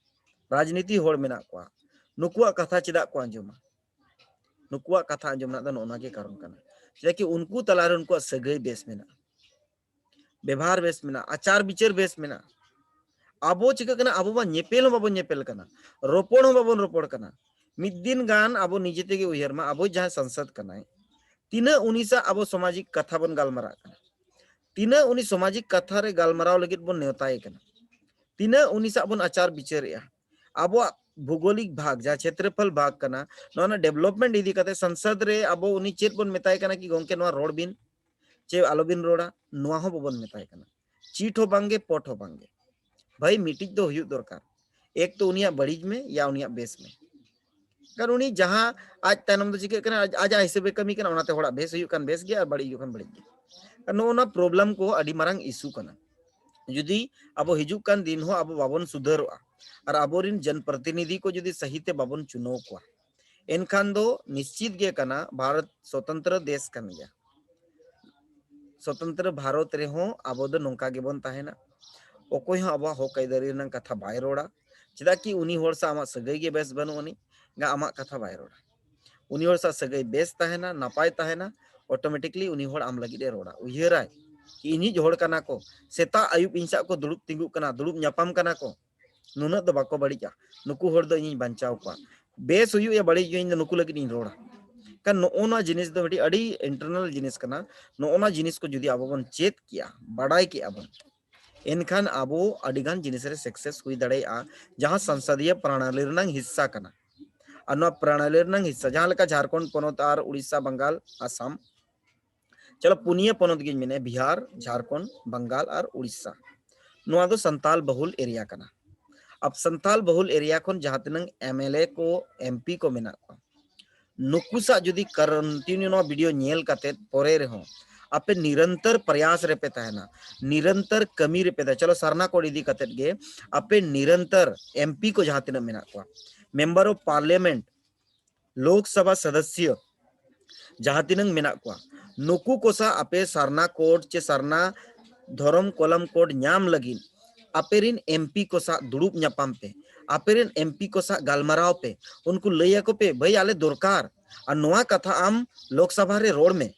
ᱨᱟᱡᱽᱱᱤᱛᱤ ᱦᱚᱲ ᱢᱮᱱᱟᱜ ᱠᱚᱣᱟ, ᱱᱩᱠᱩᱣᱟᱜ ᱠᱟᱛᱷᱟ ᱪᱮᱫᱟᱜ ᱠᱚ ᱟᱸᱡᱚᱢᱟ? ᱱᱩᱠᱩᱣᱟᱜ ᱠᱟᱛᱷᱟ ᱟᱸᱡᱚᱢ ᱨᱮᱱᱟᱜ ᱫᱚ ᱱᱚᱜᱼᱚ ᱱᱚᱣᱟ ᱜᱮ ᱠᱟᱨᱚᱱ ᱠᱟᱱᱟ᱾ ᱪᱮᱫᱟᱜ ᱠᱤ ᱩᱱᱠᱩ ᱛᱟᱞᱟᱨᱮ ᱩᱱᱠᱩᱣᱟᱜ ᱥᱟᱹᱜᱟᱹᱭ ᱵᱮᱥ ᱢᱮᱱᱟᱜᱼᱟ, ᱵᱮᱵᱷᱟᱨ ᱵᱮᱥ ᱢᱮᱱᱟᱜᱼᱟ, ᱟᱪᱟᱨ ᱵᱤᱪᱟᱹᱨ ᱵᱮᱥ ᱢᱮᱱᱟᱜᱼᱟ᱾ ᱟᱵᱚ ᱪᱤᱠᱟᱹᱜ ᱠᱟᱱᱟ? ᱟᱵᱚ ᱢᱟ ᱧᱮᱯᱮᱞ ᱦᱚᱸ ᱵᱟᱵᱚᱱ ᱧᱮᱯᱮᱞ ᱠᱟᱱᱟ, ᱨᱚᱯᱚᱲ ᱦᱚᱸ ᱵᱟᱵᱚᱱ ᱨᱚᱯᱚᱲ ᱠᱟᱱᱟ᱾ ᱢᱤᱫ ᱫᱤᱱ ᱜᱟᱱ ᱟᱵᱚ ᱱᱤᱡᱮ ᱛᱮᱜᱮ ᱩᱭᱦᱟᱹᱨ ᱢᱟ, ᱟᱵᱚ ᱡᱟᱦᱟᱸᱭ ᱥᱟᱝᱥᱚᱫ ᱠᱟᱱᱟᱭ, ᱛᱤᱱᱟᱹᱜ ᱩᱱᱤ ᱥᱟᱶ ᱟᱵᱚ ᱥᱟᱢᱟᱡᱤᱠ ᱠᱟᱛᱷᱟ ᱵᱚᱱ ᱜᱟᱞᱢᱟᱨᱟᱜ ᱠᱟᱱᱟ, ᱛᱤᱱᱟᱹᱜ ᱩᱱᱤ ᱥᱟᱢᱟᱡᱤᱠ ᱠᱟᱛᱷᱟ ᱨᱮ ᱜᱟᱞᱢᱟᱨᱟᱣ ᱞᱟᱹᱜᱤᱫ ᱵᱚᱱ ᱱᱮᱣᱛᱟᱭᱮ ᱠᱟᱱᱟ, ᱛᱤᱱᱟᱹᱜ ᱩᱱᱤ ᱥᱟᱶ ᱵᱚᱱ ᱟᱪᱟᱨ ᱵᱤᱪᱟᱹᱨᱮᱜᱼᱟ, ᱟᱵᱚᱣᱟᱜ ᱵᱷᱩᱜᱳᱞᱤᱠ ᱵᱷᱟᱜᱽ, ᱡᱟᱦᱟᱸ ᱪᱷᱮᱛᱨᱚᱯᱷᱚᱞ ᱵᱷᱟᱜᱽ ᱠᱟᱱᱟ, ᱱᱚᱣᱟ ᱨᱮᱱᱟᱜ development ᱤᱫᱤ ᱠᱟᱛᱮ ᱥᱚᱝᱥᱚᱫ ᱨᱮ ᱟᱵᱚ ᱩᱱᱤ ᱪᱮᱫ ᱵᱚᱱ ᱢᱮᱛᱟᱭ ᱠᱟᱱᱟ ᱠᱤ ᱜᱚᱝᱠᱮ ᱱᱚᱣᱟ ᱨᱚᱲ ᱵᱤᱱ, ᱪᱮ ᱟᱞᱚᱵᱤᱱ ᱨᱚᱲᱟ, ᱱᱚᱣᱟ ᱦᱚᱸ ᱵᱟᱵᱚᱱ ᱢᱮᱛᱟᱭ ᱠᱟᱱᱟ᱾ ᱪᱤᱴ ᱦᱚᱸ ᱵᱟᱝᱜᱮ, ᱯᱚᱴ ᱦᱚᱸ ᱵᱟᱝᱜᱮ᱾ ᱵᱷᱟᱹᱭ, ᱢᱤᱫᱴᱤᱡ ᱫᱚ ᱦᱩᱭᱩᱜ ᱫᱚᱨᱠᱟᱨ, ᱮᱠ ᱛᱚ ᱩᱱᱤᱭᱟᱜ ᱵᱟᱹᱲᱤᱡ ᱢᱮ ᱭᱟ ᱩᱱᱤᱭᱟᱜ ᱵᱮᱥ ᱢᱮ᱾ ᱠᱟᱨᱚᱱ ᱩᱱᱤ ᱡᱟᱦᱟᱸ ᱟᱡ ᱛᱟᱭᱱᱚᱢ ᱫᱚ ᱪᱤᱠᱟᱹᱜ ᱠᱟᱱᱟ, ᱟᱡ, ᱟᱡᱟᱜ ᱦᱤᱥᱟᱹᱵᱮ ᱠᱟᱹᱢᱤ ᱠᱟᱱᱟ, ᱚᱱᱟᱛᱮ ᱦᱚᱲᱟᱜ ᱵᱮᱥ ᱦᱩᱭᱩᱜ ᱠᱟᱱ ᱵᱮᱥ ᱜᱮ ᱟᱨ ᱵᱟᱹᱲᱤᱡ ᱦᱩᱭᱩᱜ ᱠᱟᱱ ᱵᱟᱹᱲᱤᱡ ᱜᱮ᱾ ᱟᱨ ᱱᱚᱜᱼᱚ ᱱᱚᱣᱟ problem ᱠᱚ ᱟᱹᱰᱤ ᱢᱟᱨᱟᱝ issue ᱠᱟᱱᱟ᱾ ᱡᱩᱫᱤ ᱟᱵᱚ ᱦᱤᱡᱩᱜ ᱠᱟᱱ ᱫᱤᱱ ᱦᱚᱸ ᱟᱵᱚ ᱵᱟᱵᱚᱱ ᱥᱩᱫᱷᱟᱹᱨᱚᱜᱼᱟ ᱟᱨ ᱟᱵᱚᱨᱤᱱ ᱡᱚᱱ ᱯᱨᱚᱛᱤᱱᱤᱫᱷᱤ ᱠᱚ ᱡᱩᱫᱤ ᱥᱟᱹᱦᱤᱛᱮ ᱵᱟᱵᱚᱱ ᱪᱩᱱᱟᱹᱣ ᱠᱚᱣᱟ, ᱮᱱᱠᱷᱟᱱ ᱫᱚ ᱱᱤᱥᱪᱤᱛ ᱜᱮ ᱠᱟᱱᱟ ᱵᱷᱟᱨᱚᱛ ᱥᱚᱛᱚᱱᱛᱨᱚ ᱫᱮᱥ ᱠᱟᱱ ᱜᱮᱭᱟ᱾ ᱥᱚᱛᱚᱱᱛᱨᱚ ᱵᱷᱟᱨᱚᱛ ᱨᱮᱦᱚᱸ ᱟᱵᱚ ᱫᱚ ᱱᱚᱝᱠᱟ ᱜᱮᱵᱚᱱ ᱛᱟᱦᱮᱱᱟ᱾ ᱚᱠᱚᱭ ᱦᱚᱸ ᱟᱵᱚᱣᱟᱜ ᱦᱚᱠ ᱟᱹᱭᱫᱟᱹᱨᱤ ᱨᱮᱱᱟᱜ ᱠᱟᱛᱷᱟ ᱵᱟᱭ ᱨᱚᱲᱟ᱾ ᱪᱮᱫᱟᱜ ᱠᱤ ᱩᱱᱤ ᱦᱚᱲ ᱥᱟᱶ ᱟᱢᱟᱜ ᱥᱟᱹᱜᱟᱹᱭ ᱜᱮ ᱵᱮᱥ ᱵᱟᱹᱱᱩᱜ ᱟᱹᱱᱤᱡ, ᱜᱟ ᱟᱢᱟᱜ ᱠᱟᱛᱷᱟ ᱵᱟᱭ ᱨᱚᱲᱟ᱾ ᱩᱱᱤ ᱦᱚᱲ ᱥᱟᱶ ᱥᱟᱹᱜᱟᱹᱭ ᱵᱮᱥ ᱛᱟᱦᱮᱱᱟ, ᱱᱟᱯᱟᱭ ᱛᱟᱦᱮᱱᱟ, automatically ᱩᱱᱤ ᱦᱚᱲ ᱟᱢ ᱞᱟᱹᱜᱤᱫ ᱮ ᱨᱚᱲᱟ᱾ ᱩᱭᱦᱟᱹᱨᱟᱭ ᱠᱤ ᱤᱧᱤᱡ ᱦᱚᱲ ᱠᱟᱱᱟ ᱠᱚ, ᱥᱮᱛᱟᱜ ᱟᱹᱭᱩᱵ ᱤᱧ ᱥᱟᱶ ᱠᱚ ᱫᱩᱲᱩᱵ ᱛᱤᱸᱜᱩᱜ ᱠᱟᱱᱟ, ᱫᱩᱲᱩᱵ ᱧᱟᱯᱟᱢ ᱠᱟᱱᱟ ᱠᱚ, ᱱᱩᱱᱟᱹᱜ ᱫᱚ ᱵᱟᱠᱚ ᱵᱟᱹᱲᱤᱡᱼᱟ, ᱱᱩᱠᱩ ᱦᱚᱲ ᱫᱚ ᱤᱧᱤᱧ ᱵᱟᱧᱪᱟᱣ ᱠᱚᱣᱟ, ᱵᱮᱥ ᱦᱩᱭᱩᱜ ᱭᱟ ᱵᱟᱹᱲᱤᱡ ᱦᱩᱭᱩᱜ, ᱤᱧ ᱫᱚ ᱱᱩᱠᱩ ᱞᱟᱹᱜᱤᱫ ᱤᱧ ᱨᱚᱲᱟ᱾ ᱠᱟᱨᱚᱱ ᱱᱚᱜᱼᱚ ᱱᱚᱣᱟ ᱡᱤᱱᱤᱥ ᱫᱚ ᱢᱤᱫᱴᱤᱡ ᱟᱹᱰᱤ internal ᱡᱤᱱᱤᱥ ᱠᱟᱱᱟ᱾ ᱱᱚᱜᱼᱚ ᱱᱚᱣᱟ ᱡᱤᱱᱤᱥ ᱠᱚ ᱡᱩᱫᱤ ᱟᱵᱚ ᱵᱚᱱ ᱪᱮᱫ ᱠᱮᱜᱼᱟ, ᱵᱟᱰᱟᱭ ᱠᱮᱜᱼᱟ ᱵᱚᱱ, ᱮᱱᱠᱷᱟᱱ ᱟᱵᱚ ᱟᱹᱰᱤᱜᱟᱱ ᱡᱤᱱᱤᱥ ᱨᱮ success ᱦᱩᱭ ᱫᱟᱲᱮᱭᱟᱜᱼᱟ, ᱡᱟᱦᱟᱸ ᱥᱚᱝᱥᱚᱫᱤᱭᱚ ᱯᱨᱚᱬᱟᱞᱤ ᱨᱮᱱᱟᱝ ᱦᱤᱥᱥᱟ ᱠᱟᱱᱟ᱾ ᱟᱨ ᱱᱚᱣᱟ ᱯᱨᱚᱬᱟᱞᱤ ᱨᱮᱱᱟᱝ ᱦᱤᱥᱥᱟ, ᱡᱟᱦᱟᱸ ᱞᱮᱠᱟ ᱡᱷᱟᱲᱠᱷᱚᱸᱰ ᱯᱚᱱᱚᱛ ᱟᱨ ᱩᱲᱤᱥᱥᱟ, ᱵᱟᱝᱜᱟᱞ, ᱟᱥᱟᱢ, ᱪᱚᱞᱚ ᱯᱩᱱᱭᱟᱹ ᱯᱚᱱᱚᱛ ᱜᱤᱧ ᱢᱮᱱᱮᱫᱼᱟ, ᱵᱤᱦᱟᱨ, ᱡᱷᱟᱲᱠᱷᱚᱸᱰ, ᱵᱟᱝᱜᱟᱞ ᱟᱨ ᱩᱲᱤᱥᱥᱟ, ᱱᱚᱣᱟ ᱫᱚ ᱥᱟᱱᱛᱟᱞ ᱵᱚᱦᱩᱞ area ᱠᱟᱱᱟ᱾ ᱟᱵ ᱥᱟᱱᱛᱟᱞ ᱵᱚᱦᱩᱞ area ᱠᱷᱚᱱ ᱡᱟᱦᱟᱸ ᱛᱤᱱᱟᱹᱝ MLA ᱠᱚ, MP ᱠᱚ ᱢᱮᱱᱟᱜ ᱠᱚᱣᱟ, ᱱᱩᱠᱩ ᱥᱟᱶ ᱡᱩᱫᱤ continue ᱱᱚᱣᱟ video ᱧᱮᱞ ᱠᱟᱛᱮ ᱯᱚᱨᱮ ᱨᱮᱦᱚᱸ ᱟᱯᱮ ᱱᱤᱨᱚᱱᱛᱚᱨ ᱯᱨᱚᱭᱟᱥ ᱨᱮᱯᱮ ᱛᱟᱦᱮᱱᱟ, ᱱᱤᱨᱚᱱᱛᱚᱨ ᱠᱟᱹᱢᱤ ᱨᱮᱯᱮ ᱛᱟᱦᱮᱱᱟ, ᱪᱚᱞᱚ ᱥᱟᱨᱱᱟ code ᱤᱫᱤ ᱠᱟᱛᱮ ᱜᱮ ᱟᱯᱮ ᱱᱤᱨᱚᱱᱛᱚᱨ MP ᱠᱚ ᱡᱟᱦᱟᱸ ᱛᱤᱱᱟᱹᱜ ᱢᱮᱱᱟᱜ ᱠᱚᱣᱟ, member of parliament, ᱞᱳᱠ ᱥᱚᱵᱷᱟ ᱥᱚᱫᱚᱥᱥᱚ ᱡᱟᱦᱟᱸ ᱛᱤᱱᱟᱹᱝ ᱢᱮᱱᱟᱜ ᱠᱚᱣᱟ, ᱱᱩᱠᱩ ᱠᱚ ᱥᱟᱶ ᱟᱯᱮ ᱥᱟᱨᱱᱟ code ᱪᱮ ᱥᱟᱨᱱᱟ ᱫᱷᱚᱨᱚᱢ ᱠᱚᱞᱚᱢ code ᱧᱟᱢ ᱞᱟᱹᱜᱤᱫ ᱟᱯᱮᱨᱤᱱ MP ᱠᱚ ᱥᱟᱶ ᱫᱩᱲᱩᱵ ᱧᱟᱯᱟᱢ ᱯᱮ, ᱟᱯᱮᱨᱤᱱ MP ᱠᱚ ᱥᱟᱶ ᱜᱟᱞᱢᱟᱨᱟᱣ ᱯᱮ, ᱩᱱᱠᱩ ᱞᱟᱹᱭ ᱟᱠᱚ ᱯᱮ, ᱵᱷᱟᱹᱭ ᱟᱞᱮ ᱫᱚᱨᱠᱟᱨ, ᱟᱨ ᱱᱚᱣᱟ ᱠᱟᱛᱷᱟ ᱟᱢ ᱞᱳᱠ ᱥᱚᱵᱷᱟ ᱨᱮ ᱨᱚᱲ ᱢᱮ᱾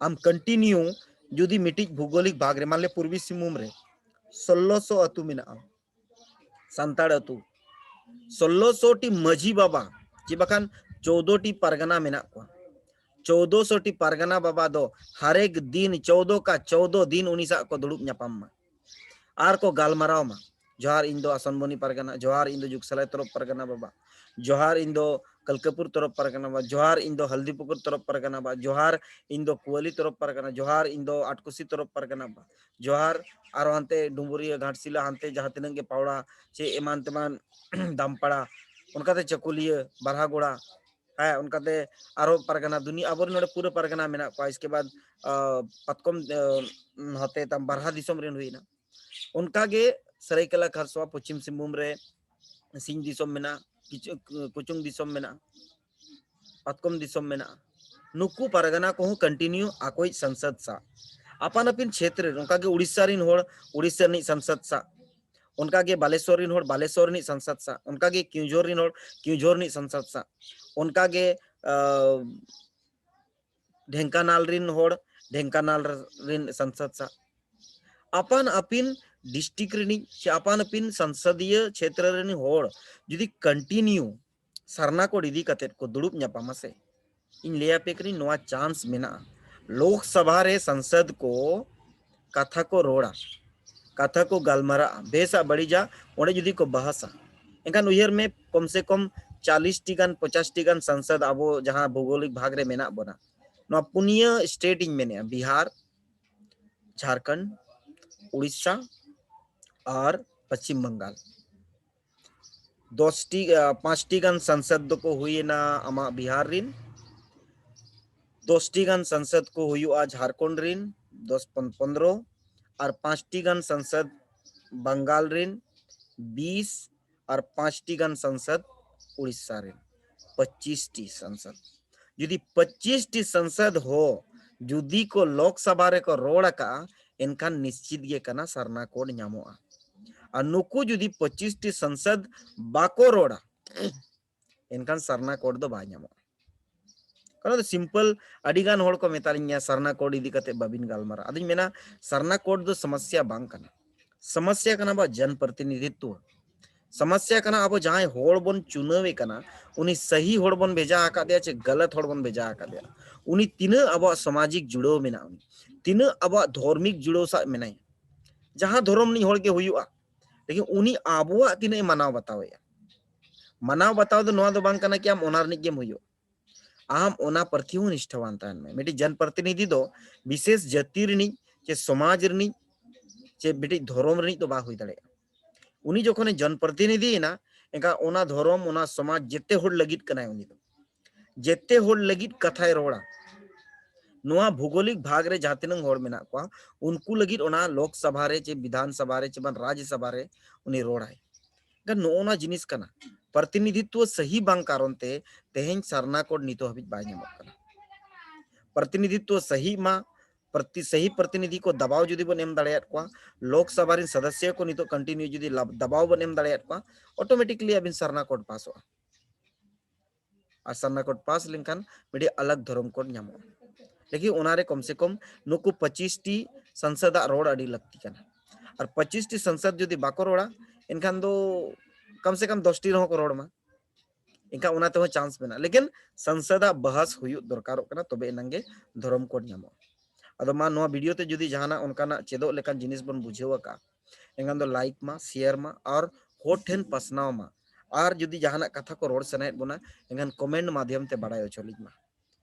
ᱟᱢ continue ᱡᱩᱫᱤ ᱢᱤᱫᱴᱤᱡ ᱵᱷᱩᱜᱳᱞᱤᱠ ᱵᱷᱟᱜᱽ ᱨᱮ, ᱢᱟᱱ ᱞᱮ ᱯᱩᱨᱵᱤ ᱥᱤᱝᱵᱷᱩᱢ ᱨᱮ ᱥᱳᱞᱞᱳᱥᱚ ᱟᱹᱛᱩ ᱢᱮᱱᱟᱜᱼᱟ, ᱥᱟᱱᱛᱟᱲ ᱟᱹᱛᱩ, ᱥᱳᱞᱞᱳᱥᱚ ᱴᱤ ᱢᱟᱹᱡᱷᱤ ᱵᱟᱵᱟ ᱪᱮ ᱵᱟᱠᱷᱟᱱ ᱪᱳᱫᱽᱫᱳ ᱴᱤ ᱯᱟᱨᱜᱟᱱᱟ ᱢᱮᱱᱟᱜ ᱠᱚᱣᱟ, ᱪᱳᱫᱽᱫᱳᱥᱚ ᱴᱤ ᱯᱟᱨᱜᱟᱱᱟ ᱵᱟᱵᱟ ᱫᱚ ᱦᱟᱨᱮᱠ ᱫᱤᱱ ᱪᱳᱫᱽᱫᱳ ᱠᱟ ᱪᱳᱫᱽᱫᱳ ᱫᱤᱱ ᱩᱱᱤ ᱥᱟᱶ ᱠᱚ ᱫᱩᱲᱩᱵ ᱧᱟᱯᱟᱢ ᱢᱟ ᱟᱨ ᱠᱚ ᱜᱟᱞᱢᱟᱨᱟᱣ ᱢᱟ᱾ ᱡᱚᱦᱟᱨ, ᱤᱧ ᱫᱚ ᱟᱥᱚᱱᱵᱚᱱᱤ ᱯᱟᱨᱜᱟᱱᱟ, ᱡᱚᱦᱟᱨ, ᱤᱧ ᱫᱚ ᱡᱩᱜᱽᱥᱟᱞᱟᱭ ᱛᱚᱨᱚᱯ ᱯᱟᱨᱜᱟᱱᱟ ᱵᱟᱵᱟ, ᱡᱚᱦᱟᱨ, ᱤᱧ ᱫᱚ ᱠᱟᱞᱠᱟᱯᱩᱨ ᱛᱚᱨᱚᱯ ᱯᱟᱨᱜᱟᱱᱟ ᱵᱟᱵᱟ, ᱡᱚᱦᱟᱨ, ᱤᱧ ᱫᱚ ᱦᱟᱞᱫᱤᱯᱩᱠᱩᱨ ᱛᱚᱨᱚᱯ ᱯᱟᱨᱜᱟᱱᱟ ᱵᱟᱵᱟ, ᱡᱚᱦᱟᱨ, ᱤᱧ ᱫᱚ ᱠᱩᱣᱟᱞᱤ ᱛᱚᱨᱚᱯ ᱯᱟᱨᱜᱟᱱᱟ, ᱡᱚᱦᱟᱨ, ᱤᱧ ᱫᱚ ᱟᱴᱠᱩᱥᱤ ᱛᱚᱨᱚᱯ ᱯᱟᱨᱜᱟᱱᱟ ᱵᱟᱵᱟ, ᱡᱚᱦᱟᱨ, ᱟᱨᱚ ᱦᱟᱱᱛᱮ ᱰᱩᱢᱵᱩᱨᱤᱭᱟᱹ, ᱜᱷᱟᱴᱥᱤᱞᱟ, ᱦᱟᱱᱛᱮ ᱡᱟᱦᱟᱸ ᱛᱤᱱᱟᱹᱜ ᱜᱮ ᱯᱟᱣᱲᱟ ᱪᱮ ᱮᱢᱟᱱ ᱛᱮᱢᱟᱱ ᱫᱟᱢᱯᱟᱲᱟ, ᱚᱱᱠᱟᱛᱮ ᱪᱟᱹᱠᱩᱞᱤᱭᱟᱹ, ᱵᱟᱨᱦᱟᱜᱚᱲᱟ, ᱦᱮᱸ, ᱚᱱᱠᱟᱛᱮ ᱟᱨᱚ ᱯᱟᱨᱜᱟᱱᱟ ᱫᱩᱱᱤᱭᱟᱹ, ᱟᱵᱚ ᱱᱚᱰᱮ ᱯᱩᱨᱟᱹ ᱯᱟᱨᱜᱟᱱᱟ ᱢᱮᱱᱟᱜ ᱠᱚᱣᱟ᱾ ᱤᱥᱠᱮ ᱵᱟᱫ, ᱟ, ᱯᱟᱛᱠᱚᱢ, ᱟ, ᱱᱚᱛᱮ ᱛᱟᱢ ᱵᱟᱨᱦᱟ ᱫᱤᱥᱚᱢ ᱨᱮᱱ ᱦᱩᱭᱱᱟ᱾ ᱚᱱᱠᱟᱜᱮ ᱥᱟᱹᱨᱟᱹᱭᱠᱮᱞᱟ ᱠᱷᱟᱨᱥᱚᱣᱟ ᱯᱚᱪᱷᱤᱢ ᱥᱤᱝᱵᱷᱩᱢ ᱨᱮ ᱥᱤᱧ ᱫᱤᱥᱚᱢ ᱢᱮᱱᱟᱜᱼᱟ, ᱠᱤᱪᱷᱩ ᱠᱩᱪᱩᱝ ᱫᱤᱥᱚᱢ ᱢᱮᱱᱟᱜᱼᱟ, ᱯᱟᱛᱠᱚᱢ ᱫᱤᱥᱚᱢ ᱢᱮᱱᱟᱜᱼᱟ᱾ ᱱᱩᱠᱩ ᱯᱟᱨᱜᱟᱱᱟ ᱠᱚᱦᱚᱸ continue ᱟᱠᱚᱭᱤᱡ ᱥᱚᱝᱥᱚᱫ ᱥᱟᱶ ᱟᱯᱟᱱ ᱟᱹᱯᱤᱱ ᱪᱷᱮᱛᱨᱚ ᱨᱮ, ᱚᱱᱠᱟᱜᱮ ᱩᱲᱤᱥᱥᱟ ᱨᱮᱱ ᱦᱚᱲ ᱩᱲᱤᱥᱥᱟ ᱨᱤᱱᱤᱡ ᱥᱚᱝᱥᱚᱫ ᱥᱟᱶ, ᱚᱱᱠᱟᱜᱮ ᱵᱟᱞᱮᱥᱚᱨ ᱨᱮᱱ ᱦᱚᱲ ᱵᱟᱞᱮᱥᱚᱨ ᱨᱤᱱᱤᱡ ᱥᱚᱝᱥᱚᱫ ᱥᱟᱶ, ᱚᱱᱠᱟᱜᱮ ᱠᱮᱣᱡᱷᱚᱨ ᱨᱮᱱ ᱦᱚᱲ ᱠᱮᱣᱡᱷᱚᱨ ᱨᱤᱱᱤᱡ ᱥᱚᱝᱥᱚᱫ ᱥᱟᱶ, ᱚᱱᱠᱟᱜᱮ, ᱟ, ᱰᱷᱮᱝᱠᱟᱱᱟᱞ ᱨᱤᱱ ᱦᱚᱲ ᱰᱷᱮᱝᱠᱟᱱᱟᱞ ᱨᱤᱱ ᱥᱚᱝᱥᱚᱫ ᱥᱟᱶ, ᱟᱯᱟᱱ ᱟᱹᱯᱤᱱ district ᱨᱤᱱᱤᱡ ᱥᱮ ᱟᱯᱟᱱ ᱟᱹᱯᱤᱱ ᱥᱚᱝᱥᱚᱫᱤᱭᱟᱹ ᱪᱷᱮᱛᱨᱚ ᱨᱤᱱᱤᱡ ᱦᱚᱲ ᱡᱩᱫᱤ continue ᱥᱟᱨᱱᱟ code ᱤᱫᱤ ᱠᱟᱛᱮᱫ ᱠᱚ ᱫᱩᱲᱩᱵ ᱧᱟᱯᱟᱢᱟ ᱥᱮ, ᱤᱧ ᱞᱟᱹᱭ ᱟᱯᱮ ᱠᱟᱹᱱᱟᱹᱧ, ᱱᱚᱣᱟ chance ᱢᱮᱱᱟᱜᱼᱟ᱾ ᱞᱳᱠᱥᱚᱵᱷᱟ ᱨᱮ ᱥᱚᱝᱥᱚᱫ ᱠᱚ ᱠᱟᱛᱷᱟ ᱠᱚ ᱨᱚᱲᱟ, ᱠᱟᱛᱷᱟ ᱠᱚ ᱜᱟᱞᱢᱟᱨᱟᱜᱼᱟ, ᱵᱮᱥᱟ ᱵᱟᱹᱲᱤᱡᱟ ᱚᱸᱰᱮ ᱡᱩᱫᱤ ᱠᱚ ᱵᱟᱦᱟᱥᱟ, ᱮᱱᱠᱷᱟᱱ ᱩᱭᱦᱟᱹᱨ ᱢᱮ, ᱠᱚᱢ ᱥᱮ ᱠᱚᱢ ᱪᱟᱞᱤᱥ ᱴᱤ ᱜᱟᱱ, ᱯᱚᱪᱟᱥ ᱴᱤ ᱜᱟᱱ ᱥᱚᱝᱥᱚᱫ ᱟᱵᱚ ᱡᱟᱦᱟᱸ ᱵᱷᱳᱜᱳᱞᱤᱠ ᱵᱷᱟᱜᱽ ᱨᱮ ᱢᱮᱱᱟᱜ ᱵᱚᱱᱟ, ᱱᱚᱣᱟ ᱯᱩᱱᱭᱟᱹ state ᱤᱧ ᱢᱮᱱᱮᱫᱼᱟ, ᱵᱤᱦᱟᱨ, ᱡᱷᱟᱲᱠᱷᱚᱸᱰ, ᱩᱲᱤᱥᱥᱟ ᱟᱨ ᱯᱚᱪᱷᱤᱢ ᱵᱟᱝᱜᱟᱞ᱾ ᱫᱚᱥ ᱴᱤ, ᱟ, ᱯᱟᱸᱪ ᱴᱤ ᱜᱟᱱ ᱥᱚᱝᱥᱚᱫ ᱫᱚᱠᱚ ᱦᱩᱭᱮᱱᱟ ᱟᱢᱟᱜ ᱵᱤᱦᱟᱨ ᱨᱤᱱ, ᱫᱚᱥ ᱴᱤ ᱜᱟᱱ ᱥᱚᱝᱥᱚᱫ ᱠᱚ ᱦᱩᱭᱩᱜᱼᱟ ᱡᱷᱟᱲᱠᱷᱚᱸᱰ ᱨᱤᱱ, ᱫᱚᱥ ᱯᱚᱱ-, ᱯᱚᱱᱫᱽᱨᱚ, ᱟᱨ ᱯᱟᱸᱪ ᱴᱤ ᱜᱟᱱ ᱥᱚᱝᱥᱚᱫ ᱵᱟᱝᱜᱟᱞ ᱨᱤᱱ, ᱵᱤᱥ, ᱟᱨ ᱯᱟᱸᱪ ᱴᱤ ᱜᱟᱱ ᱥᱚᱝᱥᱚᱫ ᱩᱲᱤᱥᱥᱟ ᱨᱤᱱ, ᱯᱚᱸᱪᱤᱥ ᱴᱤ ᱥᱚᱝᱥᱚᱫ᱾ ᱡᱩᱫᱤ ᱯᱚᱸᱪᱤᱥ ᱴᱤ ᱥᱚᱝᱥᱚᱫ ᱦᱚᱸ ᱡᱩᱫᱤ ᱠᱚ ᱞᱳᱠᱥᱚᱵᱷᱟ ᱨᱮᱠᱚ ᱨᱚᱲ ᱟᱠᱟᱜᱼᱟ, ᱮᱱᱠᱷᱟᱱ ᱱᱤᱥᱪᱤᱛ ᱜᱮ ᱠᱟᱱᱟ ᱥᱟᱨᱱᱟ code ᱧᱟᱢᱚᱜᱼᱟ᱾ ᱟᱨ ᱱᱩᱠᱩ ᱡᱩᱫᱤ ᱯᱚᱸᱪᱤᱥ ᱴᱤ ᱥᱚᱝᱥᱚᱫ ᱵᱟᱠᱚ ᱨᱚᱲᱟ, ᱮᱱᱠᱷᱟᱱ ᱥᱟᱨᱱᱟ code ᱫᱚ ᱵᱟᱭ ᱧᱟᱢᱚᱜᱼᱟ᱾ ᱠᱟᱨᱚᱱ ᱫᱚ simple, ᱟᱹᱰᱤ ᱜᱟᱱ ᱦᱚᱲ ᱠᱚ ᱢᱮᱛᱟᱞᱤᱧᱟ, "ᱥᱟᱨᱱᱟ code ᱤᱫᱤ ᱠᱟᱛᱮ ᱵᱟᱵᱤᱱ ᱜᱟᱞᱢᱟᱨᱟᱜᱼᱟ?" ᱟᱫᱚᱧ ᱢᱮᱱᱟ, ᱥᱟᱨᱱᱟ code ᱫᱚ ᱥᱚᱢᱚᱥᱥᱟ ᱵᱟᱝ ᱠᱟᱱᱟ᱾ ᱥᱚᱢᱚᱥᱥᱟ ᱠᱟᱱᱟ ᱟᱵᱚᱣᱟᱜ ᱡᱚᱱ ᱯᱨᱚᱛᱤᱱᱤᱫᱷᱤᱛᱛᱚ᱾ ᱥᱚᱢᱚᱥᱥᱟ ᱠᱟᱱᱟ ᱟᱵᱚ ᱡᱟᱦᱟᱸᱭ ᱦᱚᱲ ᱵᱚᱱ ᱪᱩᱱᱟᱹᱣᱮ ᱠᱟᱱᱟ, ᱩᱱᱤ ᱥᱟᱹᱦᱤ ᱦᱚᱲ ᱵᱚᱱ ᱵᱷᱮᱡᱟ ᱟᱠᱟᱫᱮᱭᱟ ᱪᱮ ᱜᱟᱞᱟᱛ ᱦᱚᱲ ᱵᱚᱱ ᱵᱷᱮᱡᱟ ᱟᱠᱟᱫᱮᱭᱟ᱾ ᱩᱱᱤ ᱛᱤᱱᱟᱹᱜ ᱟᱵᱚᱣᱟᱜ ᱥᱟᱢᱟᱡᱤᱠ ᱡᱩᱲᱟᱹᱣ ᱢᱮᱱᱟᱜᱼᱟ, ᱩᱱᱤ ᱛᱤᱱᱟᱹᱜ ᱟᱵᱚᱣᱟᱜ ᱫᱷᱚᱨᱢᱤᱠ ᱡᱩᱲᱟᱹᱣ ᱥᱟᱶ ᱢᱮᱱᱟᱭᱟ, ᱡᱟᱦᱟᱸ ᱫᱷᱚᱨᱚᱢ ᱨᱤᱱᱤᱡ ᱦᱚᱲ ᱜᱮ ᱦᱩᱭᱩᱜᱼᱟ, ᱞᱮᱠᱤᱱ ᱩᱱᱤ ᱟᱵᱚᱣᱟᱜ ᱛᱤᱱᱟᱹᱜ ᱮ ᱢᱟᱱᱟᱣ ᱵᱟᱛᱟᱣᱮᱫᱼᱟ, ᱢᱟᱱᱟᱣ ᱵᱟᱛᱟᱣ ᱫᱚ ᱱᱚᱣᱟ ᱫᱚ ᱵᱟᱝ ᱠᱟᱱᱟ ᱠᱤ ᱟᱢ ᱚᱱᱟ ᱨᱤᱱᱤᱡ ᱜᱮᱢ ᱦᱩᱭᱩᱜ, ᱟᱢ ᱚᱱᱟ ᱯᱨᱚᱛᱤ ᱦᱚᱸ ᱱᱤᱥᱴᱷᱟᱣᱟᱱ ᱛᱟᱦᱮᱱ ᱢᱮ᱾ ᱢᱤᱫᱴᱤᱡ ᱡᱚᱱ ᱯᱨᱚᱛᱤᱱᱤᱫᱷᱤ ᱫᱚ ᱵᱤᱥᱮᱥ ᱡᱟᱹᱛᱤ ᱨᱤᱱᱤᱡ ᱪᱮ ᱥᱚᱢᱟᱡᱽ ᱨᱤᱱᱤᱡ ᱪᱮ ᱢᱤᱫᱴᱤᱡ ᱫᱷᱚᱨᱚᱢ ᱨᱤᱱᱤᱡ ᱫᱚ ᱵᱟᱭ ᱦᱩᱭ ᱫᱟᱲᱮᱭᱟᱜᱼᱟ᱾ ᱩᱱᱤ ᱡᱚᱠᱷᱚᱱᱮ ᱡᱚᱱ ᱯᱨᱚᱛᱤᱱᱤᱫᱷᱤᱭᱮᱱᱟ, ᱮᱱᱠᱷᱟᱱ ᱚᱱᱟ ᱫᱷᱚᱨᱚᱢ, ᱚᱱᱟ ᱥᱚᱢᱟᱡᱽ ᱡᱮᱛᱮ ᱦᱚᱲ ᱞᱟᱹᱜᱤᱫ ᱠᱟᱱᱟᱭ ᱩᱱᱤ ᱫᱚ᱾ ᱡᱮᱛᱮ ᱦᱚᱲ ᱞᱟᱹᱜᱤᱫ ᱠᱟᱛᱷᱟᱭ ᱨᱚᱲᱟ᱾ ᱱᱚᱣᱟ ᱵᱷᱩᱜᱳᱞᱤᱠ ᱵᱷᱟᱜᱽ ᱨᱮ ᱡᱟᱦᱟᱸ ᱛᱤᱱᱟᱹᱜ ᱦᱚᱲ ᱢᱮᱱᱟᱜ ᱠᱚᱣᱟ, ᱩᱱᱠᱩ ᱞᱟᱹᱜᱤᱫ ᱚᱱᱟ ᱞᱳᱠ ᱥᱚᱵᱷᱟ ᱨᱮ ᱪᱮ ᱵᱤᱫᱷᱟᱱ ᱥᱚᱵᱷᱟ ᱨᱮ ᱪᱮ ᱵᱟᱝ ᱨᱟᱡᱽ ᱥᱚᱵᱷᱟ ᱨᱮ ᱩᱱᱤ ᱨᱚᱲᱟᱭ᱾ ᱮᱱᱠᱷᱟᱱ ᱱᱚᱜᱼᱚ ᱱᱚᱣᱟ ᱡᱤᱱᱤᱥ ᱠᱟᱱᱟ᱾ ᱯᱨᱚᱛᱤᱱᱤᱫᱷᱤᱛᱣᱚ ᱥᱟᱹᱦᱤ ᱵᱟᱝ ᱠᱟᱨᱚᱱ ᱛᱮ ᱛᱮᱦᱮᱧ ᱥᱟᱨᱱᱟ ᱠᱳᱰ ᱱᱤᱛᱚᱜ ᱦᱟᱹᱵᱤᱡ ᱵᱟᱭ ᱧᱟᱢᱚᱜ ᱠᱟᱱᱟ᱾ ᱯᱨᱚᱛᱤᱱᱤᱫᱷᱤᱛᱣᱚ ᱥᱟᱹᱦᱤ ᱢᱟ, ᱯᱨᱚᱛᱤ ᱥᱟᱹᱦᱤ ᱯᱨᱚᱛᱤᱱᱤᱫᱷᱤ ᱠᱚ ᱫᱟᱵᱟᱣ ᱡᱩᱫᱤ ᱵᱚᱱ ᱮᱢ ᱫᱟᱲᱮᱭᱟᱫ ᱠᱚᱣᱟ, ᱞᱳᱠ ᱥᱚᱵᱷᱟ ᱨᱮᱱ ᱥᱚᱫᱚᱥᱥᱚ ᱠᱚ ᱱᱤᱛᱚᱜ ᱠᱚᱱᱴᱤᱱᱤᱭᱩ ᱡᱩᱫᱤ ᱞᱟᱵ-, ᱫᱟᱵᱟᱣ ᱵᱚᱱ ᱮᱢ ᱫᱟᱲᱮᱭᱟᱫ ᱠᱚᱣᱟ, ᱚᱴᱳᱢᱮᱴᱤᱠᱞᱤ ᱟᱹᱵᱤᱱ ᱥᱟᱨᱱᱟ ᱠᱳᱰ ᱯᱟᱥᱚᱜᱼᱟ᱾ ᱟᱨ ᱥᱟᱨᱱᱟ ᱠᱳᱰ ᱯᱟᱥ ᱞᱮᱱᱠᱷᱟᱱ ᱢᱤᱫᱴᱤᱡ ᱟᱞᱟᱜᱽ ᱫᱷᱚᱨᱚᱢ ᱠᱳᱰ ᱧᱟᱢᱚᱜᱼᱟ᱾ ᱞᱮᱠᱤᱱ ᱚᱱᱟᱨᱮ ᱠᱚᱢ ᱥᱮ ᱠᱚᱢ ᱱᱩᱠᱩ ᱯᱚᱸᱪᱤᱥ ᱴᱤ ᱥᱟᱝᱥᱚᱫᱟᱜ ᱨᱚᱲ ᱟᱹᱰᱤ ᱞᱟᱹᱠᱛᱤ ᱠᱟᱱᱟ᱾ ᱟᱨ ᱯᱚᱸᱪᱤᱥ ᱴᱤ ᱥᱟᱝᱥᱚᱫ ᱡᱩᱫᱤ ᱵᱟᱠᱚ ᱨᱚᱲᱟ, ᱮᱱᱠᱷᱟᱱ ᱫᱚ ᱠᱚᱢ ᱥᱮ ᱠᱚᱢ ᱫᱚᱥ ᱴᱤ ᱨᱮᱦᱚᱸ ᱠᱚ ᱨᱚᱲ ᱢᱟ, ᱮᱱᱠᱷᱟᱱ ᱚᱱᱟ ᱛᱮᱦᱚᱸ ᱪᱟᱱᱥ ᱢᱮᱱᱟᱜᱼᱟ᱾ ᱞᱮᱠᱤᱱ ᱥᱟᱝᱥᱚᱫᱟᱜ ᱵᱟᱦᱟᱥ ᱦᱩᱭᱩᱜ ᱫᱚᱨᱠᱟᱨᱚᱜ ᱠᱟᱱᱟ, ᱛᱚᱵᱮ ᱮᱱᱟᱝ ᱜᱮ ᱫᱷᱚᱨᱚᱢ ᱠᱳᱰ ᱧᱟᱢᱚᱜᱼᱟ᱾ ᱟᱫᱚ ᱢᱟ, ᱱᱚᱣᱟ ᱵᱷᱤᱰᱤᱭᱳ ᱛᱮ ᱡᱩᱫᱤ ᱡᱟᱦᱟᱱᱟᱜ ᱚᱱᱠᱟᱱᱟᱜ ᱪᱮᱫᱚᱜ ᱞᱮᱠᱟᱱ ᱡᱤᱱᱤᱥ ᱵᱚᱱ ᱵᱩᱡᱷᱟᱹᱣ ᱟᱠᱟᱫᱼᱟ, ᱮᱱᱠᱷᱟᱱ ᱫᱚ ᱞᱟᱭᱤᱠ ᱢᱟ, ᱥᱮᱭᱟᱨ ᱢᱟ ᱟᱨ ᱦᱚᱲ ᱴᱷᱮᱱ ᱯᱟᱥᱱᱟᱣ ᱢᱟ᱾ ᱟᱨ ᱡᱩᱫᱤ ᱡᱟᱦᱟᱱᱟᱜ ᱠᱟᱛᱷᱟ ᱠᱚ ᱨᱚᱲ ᱥᱟᱱᱟᱭᱮᱫ ᱵᱚᱱᱟ, ᱮᱱᱠᱷᱟᱱ ᱠᱚᱢᱮᱱᱴ ᱢᱟᱫᱷᱭᱚᱢ ᱛᱮ ᱵᱟᱲᱟᱭ ᱦᱚᱪᱚ ᱞᱤᱧ ᱢᱟ᱾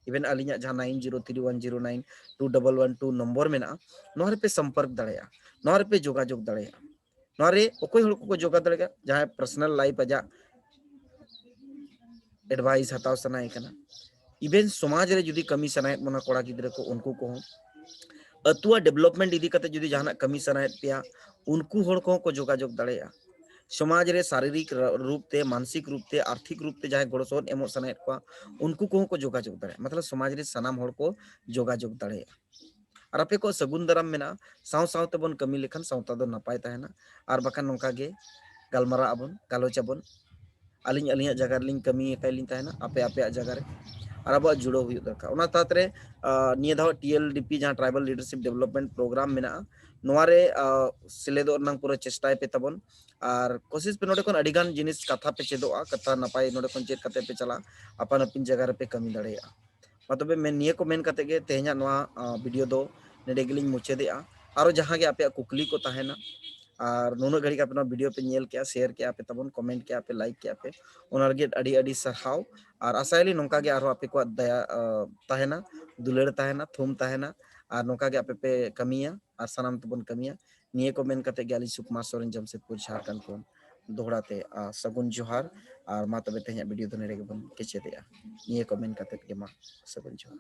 ᱤᱵᱷᱮᱱ ᱟᱹᱞᱤᱧᱟᱜ ᱡᱟᱦᱟᱸ nine zero three one zero nine two double one two number ᱢᱮᱱᱟᱜᱼᱟ, ᱱᱚᱣᱟ ᱨᱮᱯᱮ ᱥᱚᱢᱯᱚᱨᱠ ᱫᱟᱲᱮᱭᱟᱜᱼᱟ, ᱱᱚᱣᱟ ᱨᱮᱯᱮ ᱡᱳᱜᱟᱡᱳᱜᱽ ᱫᱟᱲᱮᱭᱟᱜᱼᱟ᱾ ᱱᱚᱣᱟ ᱨᱮ ᱚᱠᱚᱭ ᱦᱚᱲ ᱠᱚᱠᱚ ᱡᱳᱜᱟ ᱫᱟᱲᱮᱭᱟᱜᱼᱟ? ᱡᱟᱦᱟᱸᱭ ᱯᱟᱨᱥᱚᱱᱟᱞ ᱞᱟᱭᱤᱯᱷ ᱟᱡᱟᱜ ᱮᱰᱵᱷᱟᱭᱤᱥ ᱦᱟᱛᱟᱣ ᱥᱟᱱᱟᱭᱮ ᱠᱟᱱᱟ, ᱤᱵᱷᱮᱱ ᱥᱚᱢᱟᱡᱽ ᱨᱮ ᱡᱩᱫᱤ ᱠᱟᱹᱢᱤ ᱥᱟᱱᱟᱭᱮᱫ ᱵᱚᱱᱟ ᱠᱚᱲᱟ ᱜᱤᱫᱽᱨᱟᱹ ᱠᱚ, ᱩᱱᱠᱩ ᱠᱚᱦᱚᱸ ᱟᱹᱛᱩᱣᱟᱜ ᱰᱮᱵᱷᱞᱚᱯᱢᱮᱱᱴ ᱤᱫᱤ ᱠᱟᱛᱮ ᱡᱩᱫᱤ ᱡᱟᱦᱟᱱᱟᱜ ᱠᱟᱹᱢᱤ ᱥᱟᱱᱟᱭᱮᱫ ᱯᱮᱭᱟ, ᱩᱱᱠᱩ ᱦᱚᱲ ᱠᱚᱦᱚᱸ ᱠᱚ ᱡᱳᱜᱟᱡᱳᱜᱽ ᱫᱟᱲᱮᱭᱟᱜᱼᱟ᱾ ᱥᱚᱢᱟᱡᱽ ᱨᱮ ᱥᱟᱨᱤᱨᱤᱠ ᱨᱟ-, ᱨᱩᱯ ᱛᱮ, ᱢᱟᱱᱥᱤᱠ ᱨᱩᱯ ᱛᱮ, ᱟᱨᱛᱷᱤᱠ ᱨᱩᱯ ᱛᱮ ᱡᱟᱦᱟᱸᱭ ᱜᱚᱲᱚ ᱥᱚᱦᱚᱫ ᱮᱢᱚᱜ ᱥᱟᱱᱟᱭᱮᱫ ᱠᱚᱣᱟ, ᱩᱱᱠᱩ ᱠᱚᱦᱚᱸ ᱠᱚ ᱡᱳᱜᱟᱡᱳᱜᱽ ᱫᱟᱲᱮᱭᱟᱜᱼᱟ᱾ ᱢᱚᱛᱞᱚᱵ ᱥᱚᱢᱟᱡᱽ ᱨᱮ ᱥᱟᱱᱟᱢ ᱦᱚᱲ ᱠᱚ ᱡᱳᱜᱟᱡᱳᱜᱽ ᱫᱟᱲᱮᱭᱟᱜᱼᱟ᱾ ᱟᱨ ᱟᱯᱮ ᱠᱚ ᱥᱟᱹᱜᱩᱱ ᱫᱟᱨᱟᱢ ᱢᱮᱱᱟᱜᱼᱟ᱾ ᱥᱟᱶ ᱥᱟᱶ ᱛᱮᱵᱚᱱ ᱠᱟᱹᱢᱤ ᱞᱮᱠᱷᱟᱱ ᱥᱟᱶᱛᱟ ᱫᱚ ᱱᱟᱯᱟᱭ ᱛᱟᱦᱮᱱᱟ᱾ ᱟᱨ ᱵᱟᱠᱷᱟᱱ ᱱᱚᱝᱠᱟ ᱜᱮ ᱜᱟᱞᱢᱟᱨᱟᱜ ᱟᱵᱚᱱ, ᱜᱟᱞᱚᱪ ᱟᱵᱚᱱ, ᱟᱹᱞᱤᱧ ᱟᱹᱞᱤᱧᱟᱜ ᱡᱟᱭᱜᱟ ᱨᱮᱞᱤᱧ ᱠᱟᱹᱢᱤ ᱟᱠᱟᱫ ᱞᱤᱧ ᱛᱟᱦᱮᱱᱟ, ᱟᱯᱮ ᱟᱯᱮᱭᱟᱜ ᱡᱟᱭᱜᱟ ᱨᱮ, ᱟᱨ ᱟᱵᱚᱣᱟᱜ ᱡᱩᱲᱟᱹᱣ ᱦᱩᱭᱩᱜ ᱫᱚᱨᱠᱟᱨ᱾ ᱚᱱᱟ ᱛᱟᱞᱟᱛᱮ, ᱟᱸ, ᱱᱤᱭᱟᱹ ᱫᱷᱟᱣ ᱴᱤ ᱮᱞ ᱰᱤ ᱯᱤ ᱡᱟᱦᱟᱸ ᱴᱨᱟᱭᱵᱟᱞ ᱞᱤᱰᱟᱨᱥᱤᱯ ᱰᱮᱵᱷᱞᱚᱯᱢᱮᱱᱴ ᱯᱨᱳᱜᱨᱟᱢ ᱢᱮᱱᱟᱜᱼᱟ, ᱱᱚᱣᱟ ᱨᱮ, ᱟᱸ, ᱥᱮᱞᱮᱫᱚᱜ ᱨᱮᱱᱟᱜ ᱯᱩᱨᱟᱹ ᱪᱮᱥᱴᱟᱭ ᱯᱮ ᱛᱟᱵᱚᱱ᱾ ᱟᱨ ᱠᱳᱥᱤᱥ ᱯᱮ, ᱱᱚᱰᱮ ᱠᱷᱚᱱ ᱟᱹᱰᱤ ᱜᱟᱱ ᱡᱤᱱᱤᱥ ᱠᱟᱛᱷᱟ ᱯᱮ ᱪᱮᱫᱚᱜᱼᱟ, ᱠᱟᱛᱷᱟ ᱱᱟᱯᱟᱭ ᱱᱚᱰᱮ ᱠᱷᱚᱱ ᱪᱮᱫ ᱠᱟᱛᱮ ᱯᱮ ᱪᱟᱞᱟᱜᱼᱟ, ᱟᱯᱟᱱ ᱟᱹᱯᱤᱱ ᱡᱟᱭᱜᱟ ᱨᱮᱯᱮ ᱠᱟᱹᱢᱤ ᱫᱟᱲᱮᱭᱟᱜᱼᱟ᱾ ᱢᱟ ᱛᱚᱵᱮ ᱢᱮᱱ, ᱱᱤᱭᱟᱹ ᱠᱚ ᱢᱮᱱ ᱠᱟᱛᱮ ᱜᱮ ᱛᱮᱦᱮᱧᱟᱜ ᱱᱚᱣᱟ ᱵᱷᱤᱰᱤᱭᱳ ᱫᱚ ᱱᱚᱰᱮ ᱜᱮᱞᱤᱧ ᱢᱩᱪᱟᱹᱫᱮᱜᱼᱟ᱾ ᱟᱨᱚ ᱡᱟᱦᱟᱸ ᱜᱮ ᱟᱯᱮᱭᱟᱜ ᱠᱩᱠᱞᱤ ᱠᱚ ᱛᱟᱦᱮᱱᱟ, ᱟᱨ ᱱᱩᱱᱟᱹᱜ ᱜᱷᱟᱹᱲᱤᱡ ᱟᱯᱮ ᱱᱚᱣᱟ ᱵᱷᱤᱰᱤᱭᱳ ᱯᱮ ᱧᱮᱞ ᱠᱮᱜᱼᱟ, ᱥᱮᱭᱟᱨ ᱠᱮᱜᱼᱟ ᱯᱮ ᱛᱟᱵᱚᱱ, ᱠᱚᱢᱮᱱᱴ ᱠᱮᱜᱼᱟ ᱯᱮ, ᱞᱟᱭᱤᱠ ᱠᱮᱜᱼᱟ ᱯᱮ, ᱚᱱᱟ ᱞᱟᱹᱜᱤᱫ ᱟᱹᱰᱤ ᱟᱹᱰᱤ ᱥᱟᱨᱦᱟᱣ᱾ ᱟᱨ ᱟᱥᱟᱭᱟᱞᱤᱧ ᱱᱚᱝᱠᱟ ᱜᱮ ᱟᱨᱦᱚᱸ ᱟᱯᱮ ᱠᱚᱣᱟᱜ ᱫᱟᱭᱟ ᱛᱟᱦᱮᱱᱟ, ᱫᱩᱞᱟᱹᱲ ᱛᱟᱦᱮᱱᱟ, ᱛᱷᱩᱢ ᱛᱟᱦᱮᱱᱟ, ᱟᱨ ᱱᱚᱝᱠᱟ ᱜᱮ ᱟᱯᱮ ᱯᱮ ᱠᱟᱹᱢᱤᱭᱟ ᱟᱨ ᱥᱟᱱᱟᱢ ᱛᱮᱵᱚᱱ ᱠᱟᱹᱢᱤᱭᱟ᱾ ᱱᱤᱭᱟᱹ ᱠᱚ ᱢᱮᱱ ᱠᱟᱛᱮ ᱜᱮ ᱟᱹᱞᱤᱧ ᱥᱩᱠᱢᱟᱨ ᱥᱚᱨᱮᱱ ᱡᱟᱢᱥᱮᱫᱽᱯᱩᱨ ᱡᱷᱟᱲᱠᱷᱚᱸᱰ ᱠᱷᱚᱱ ᱫᱚᱦᱲᱟ ᱛᱮ ᱥᱟᱹᱜᱩᱱ ᱡᱚᱦᱟᱨ᱾ ᱟᱨ ᱢᱟ ᱛᱚᱵᱮ ᱛᱮᱦᱮᱧᱟᱜ ᱵᱷᱤᱰᱤᱭᱳ ᱫᱚ ᱱᱚᱰᱮ ᱜᱮᱵᱚᱱ ᱠᱮᱪᱮᱫᱮᱜᱼᱟ᱾ ᱱᱤᱭᱟᱹ ᱠᱚ ᱢᱮᱱ ᱠᱟᱛᱮ ᱜᱮ ᱢᱟ ᱥᱟᱹᱜᱩᱱ ᱡᱚᱦᱟᱨ᱾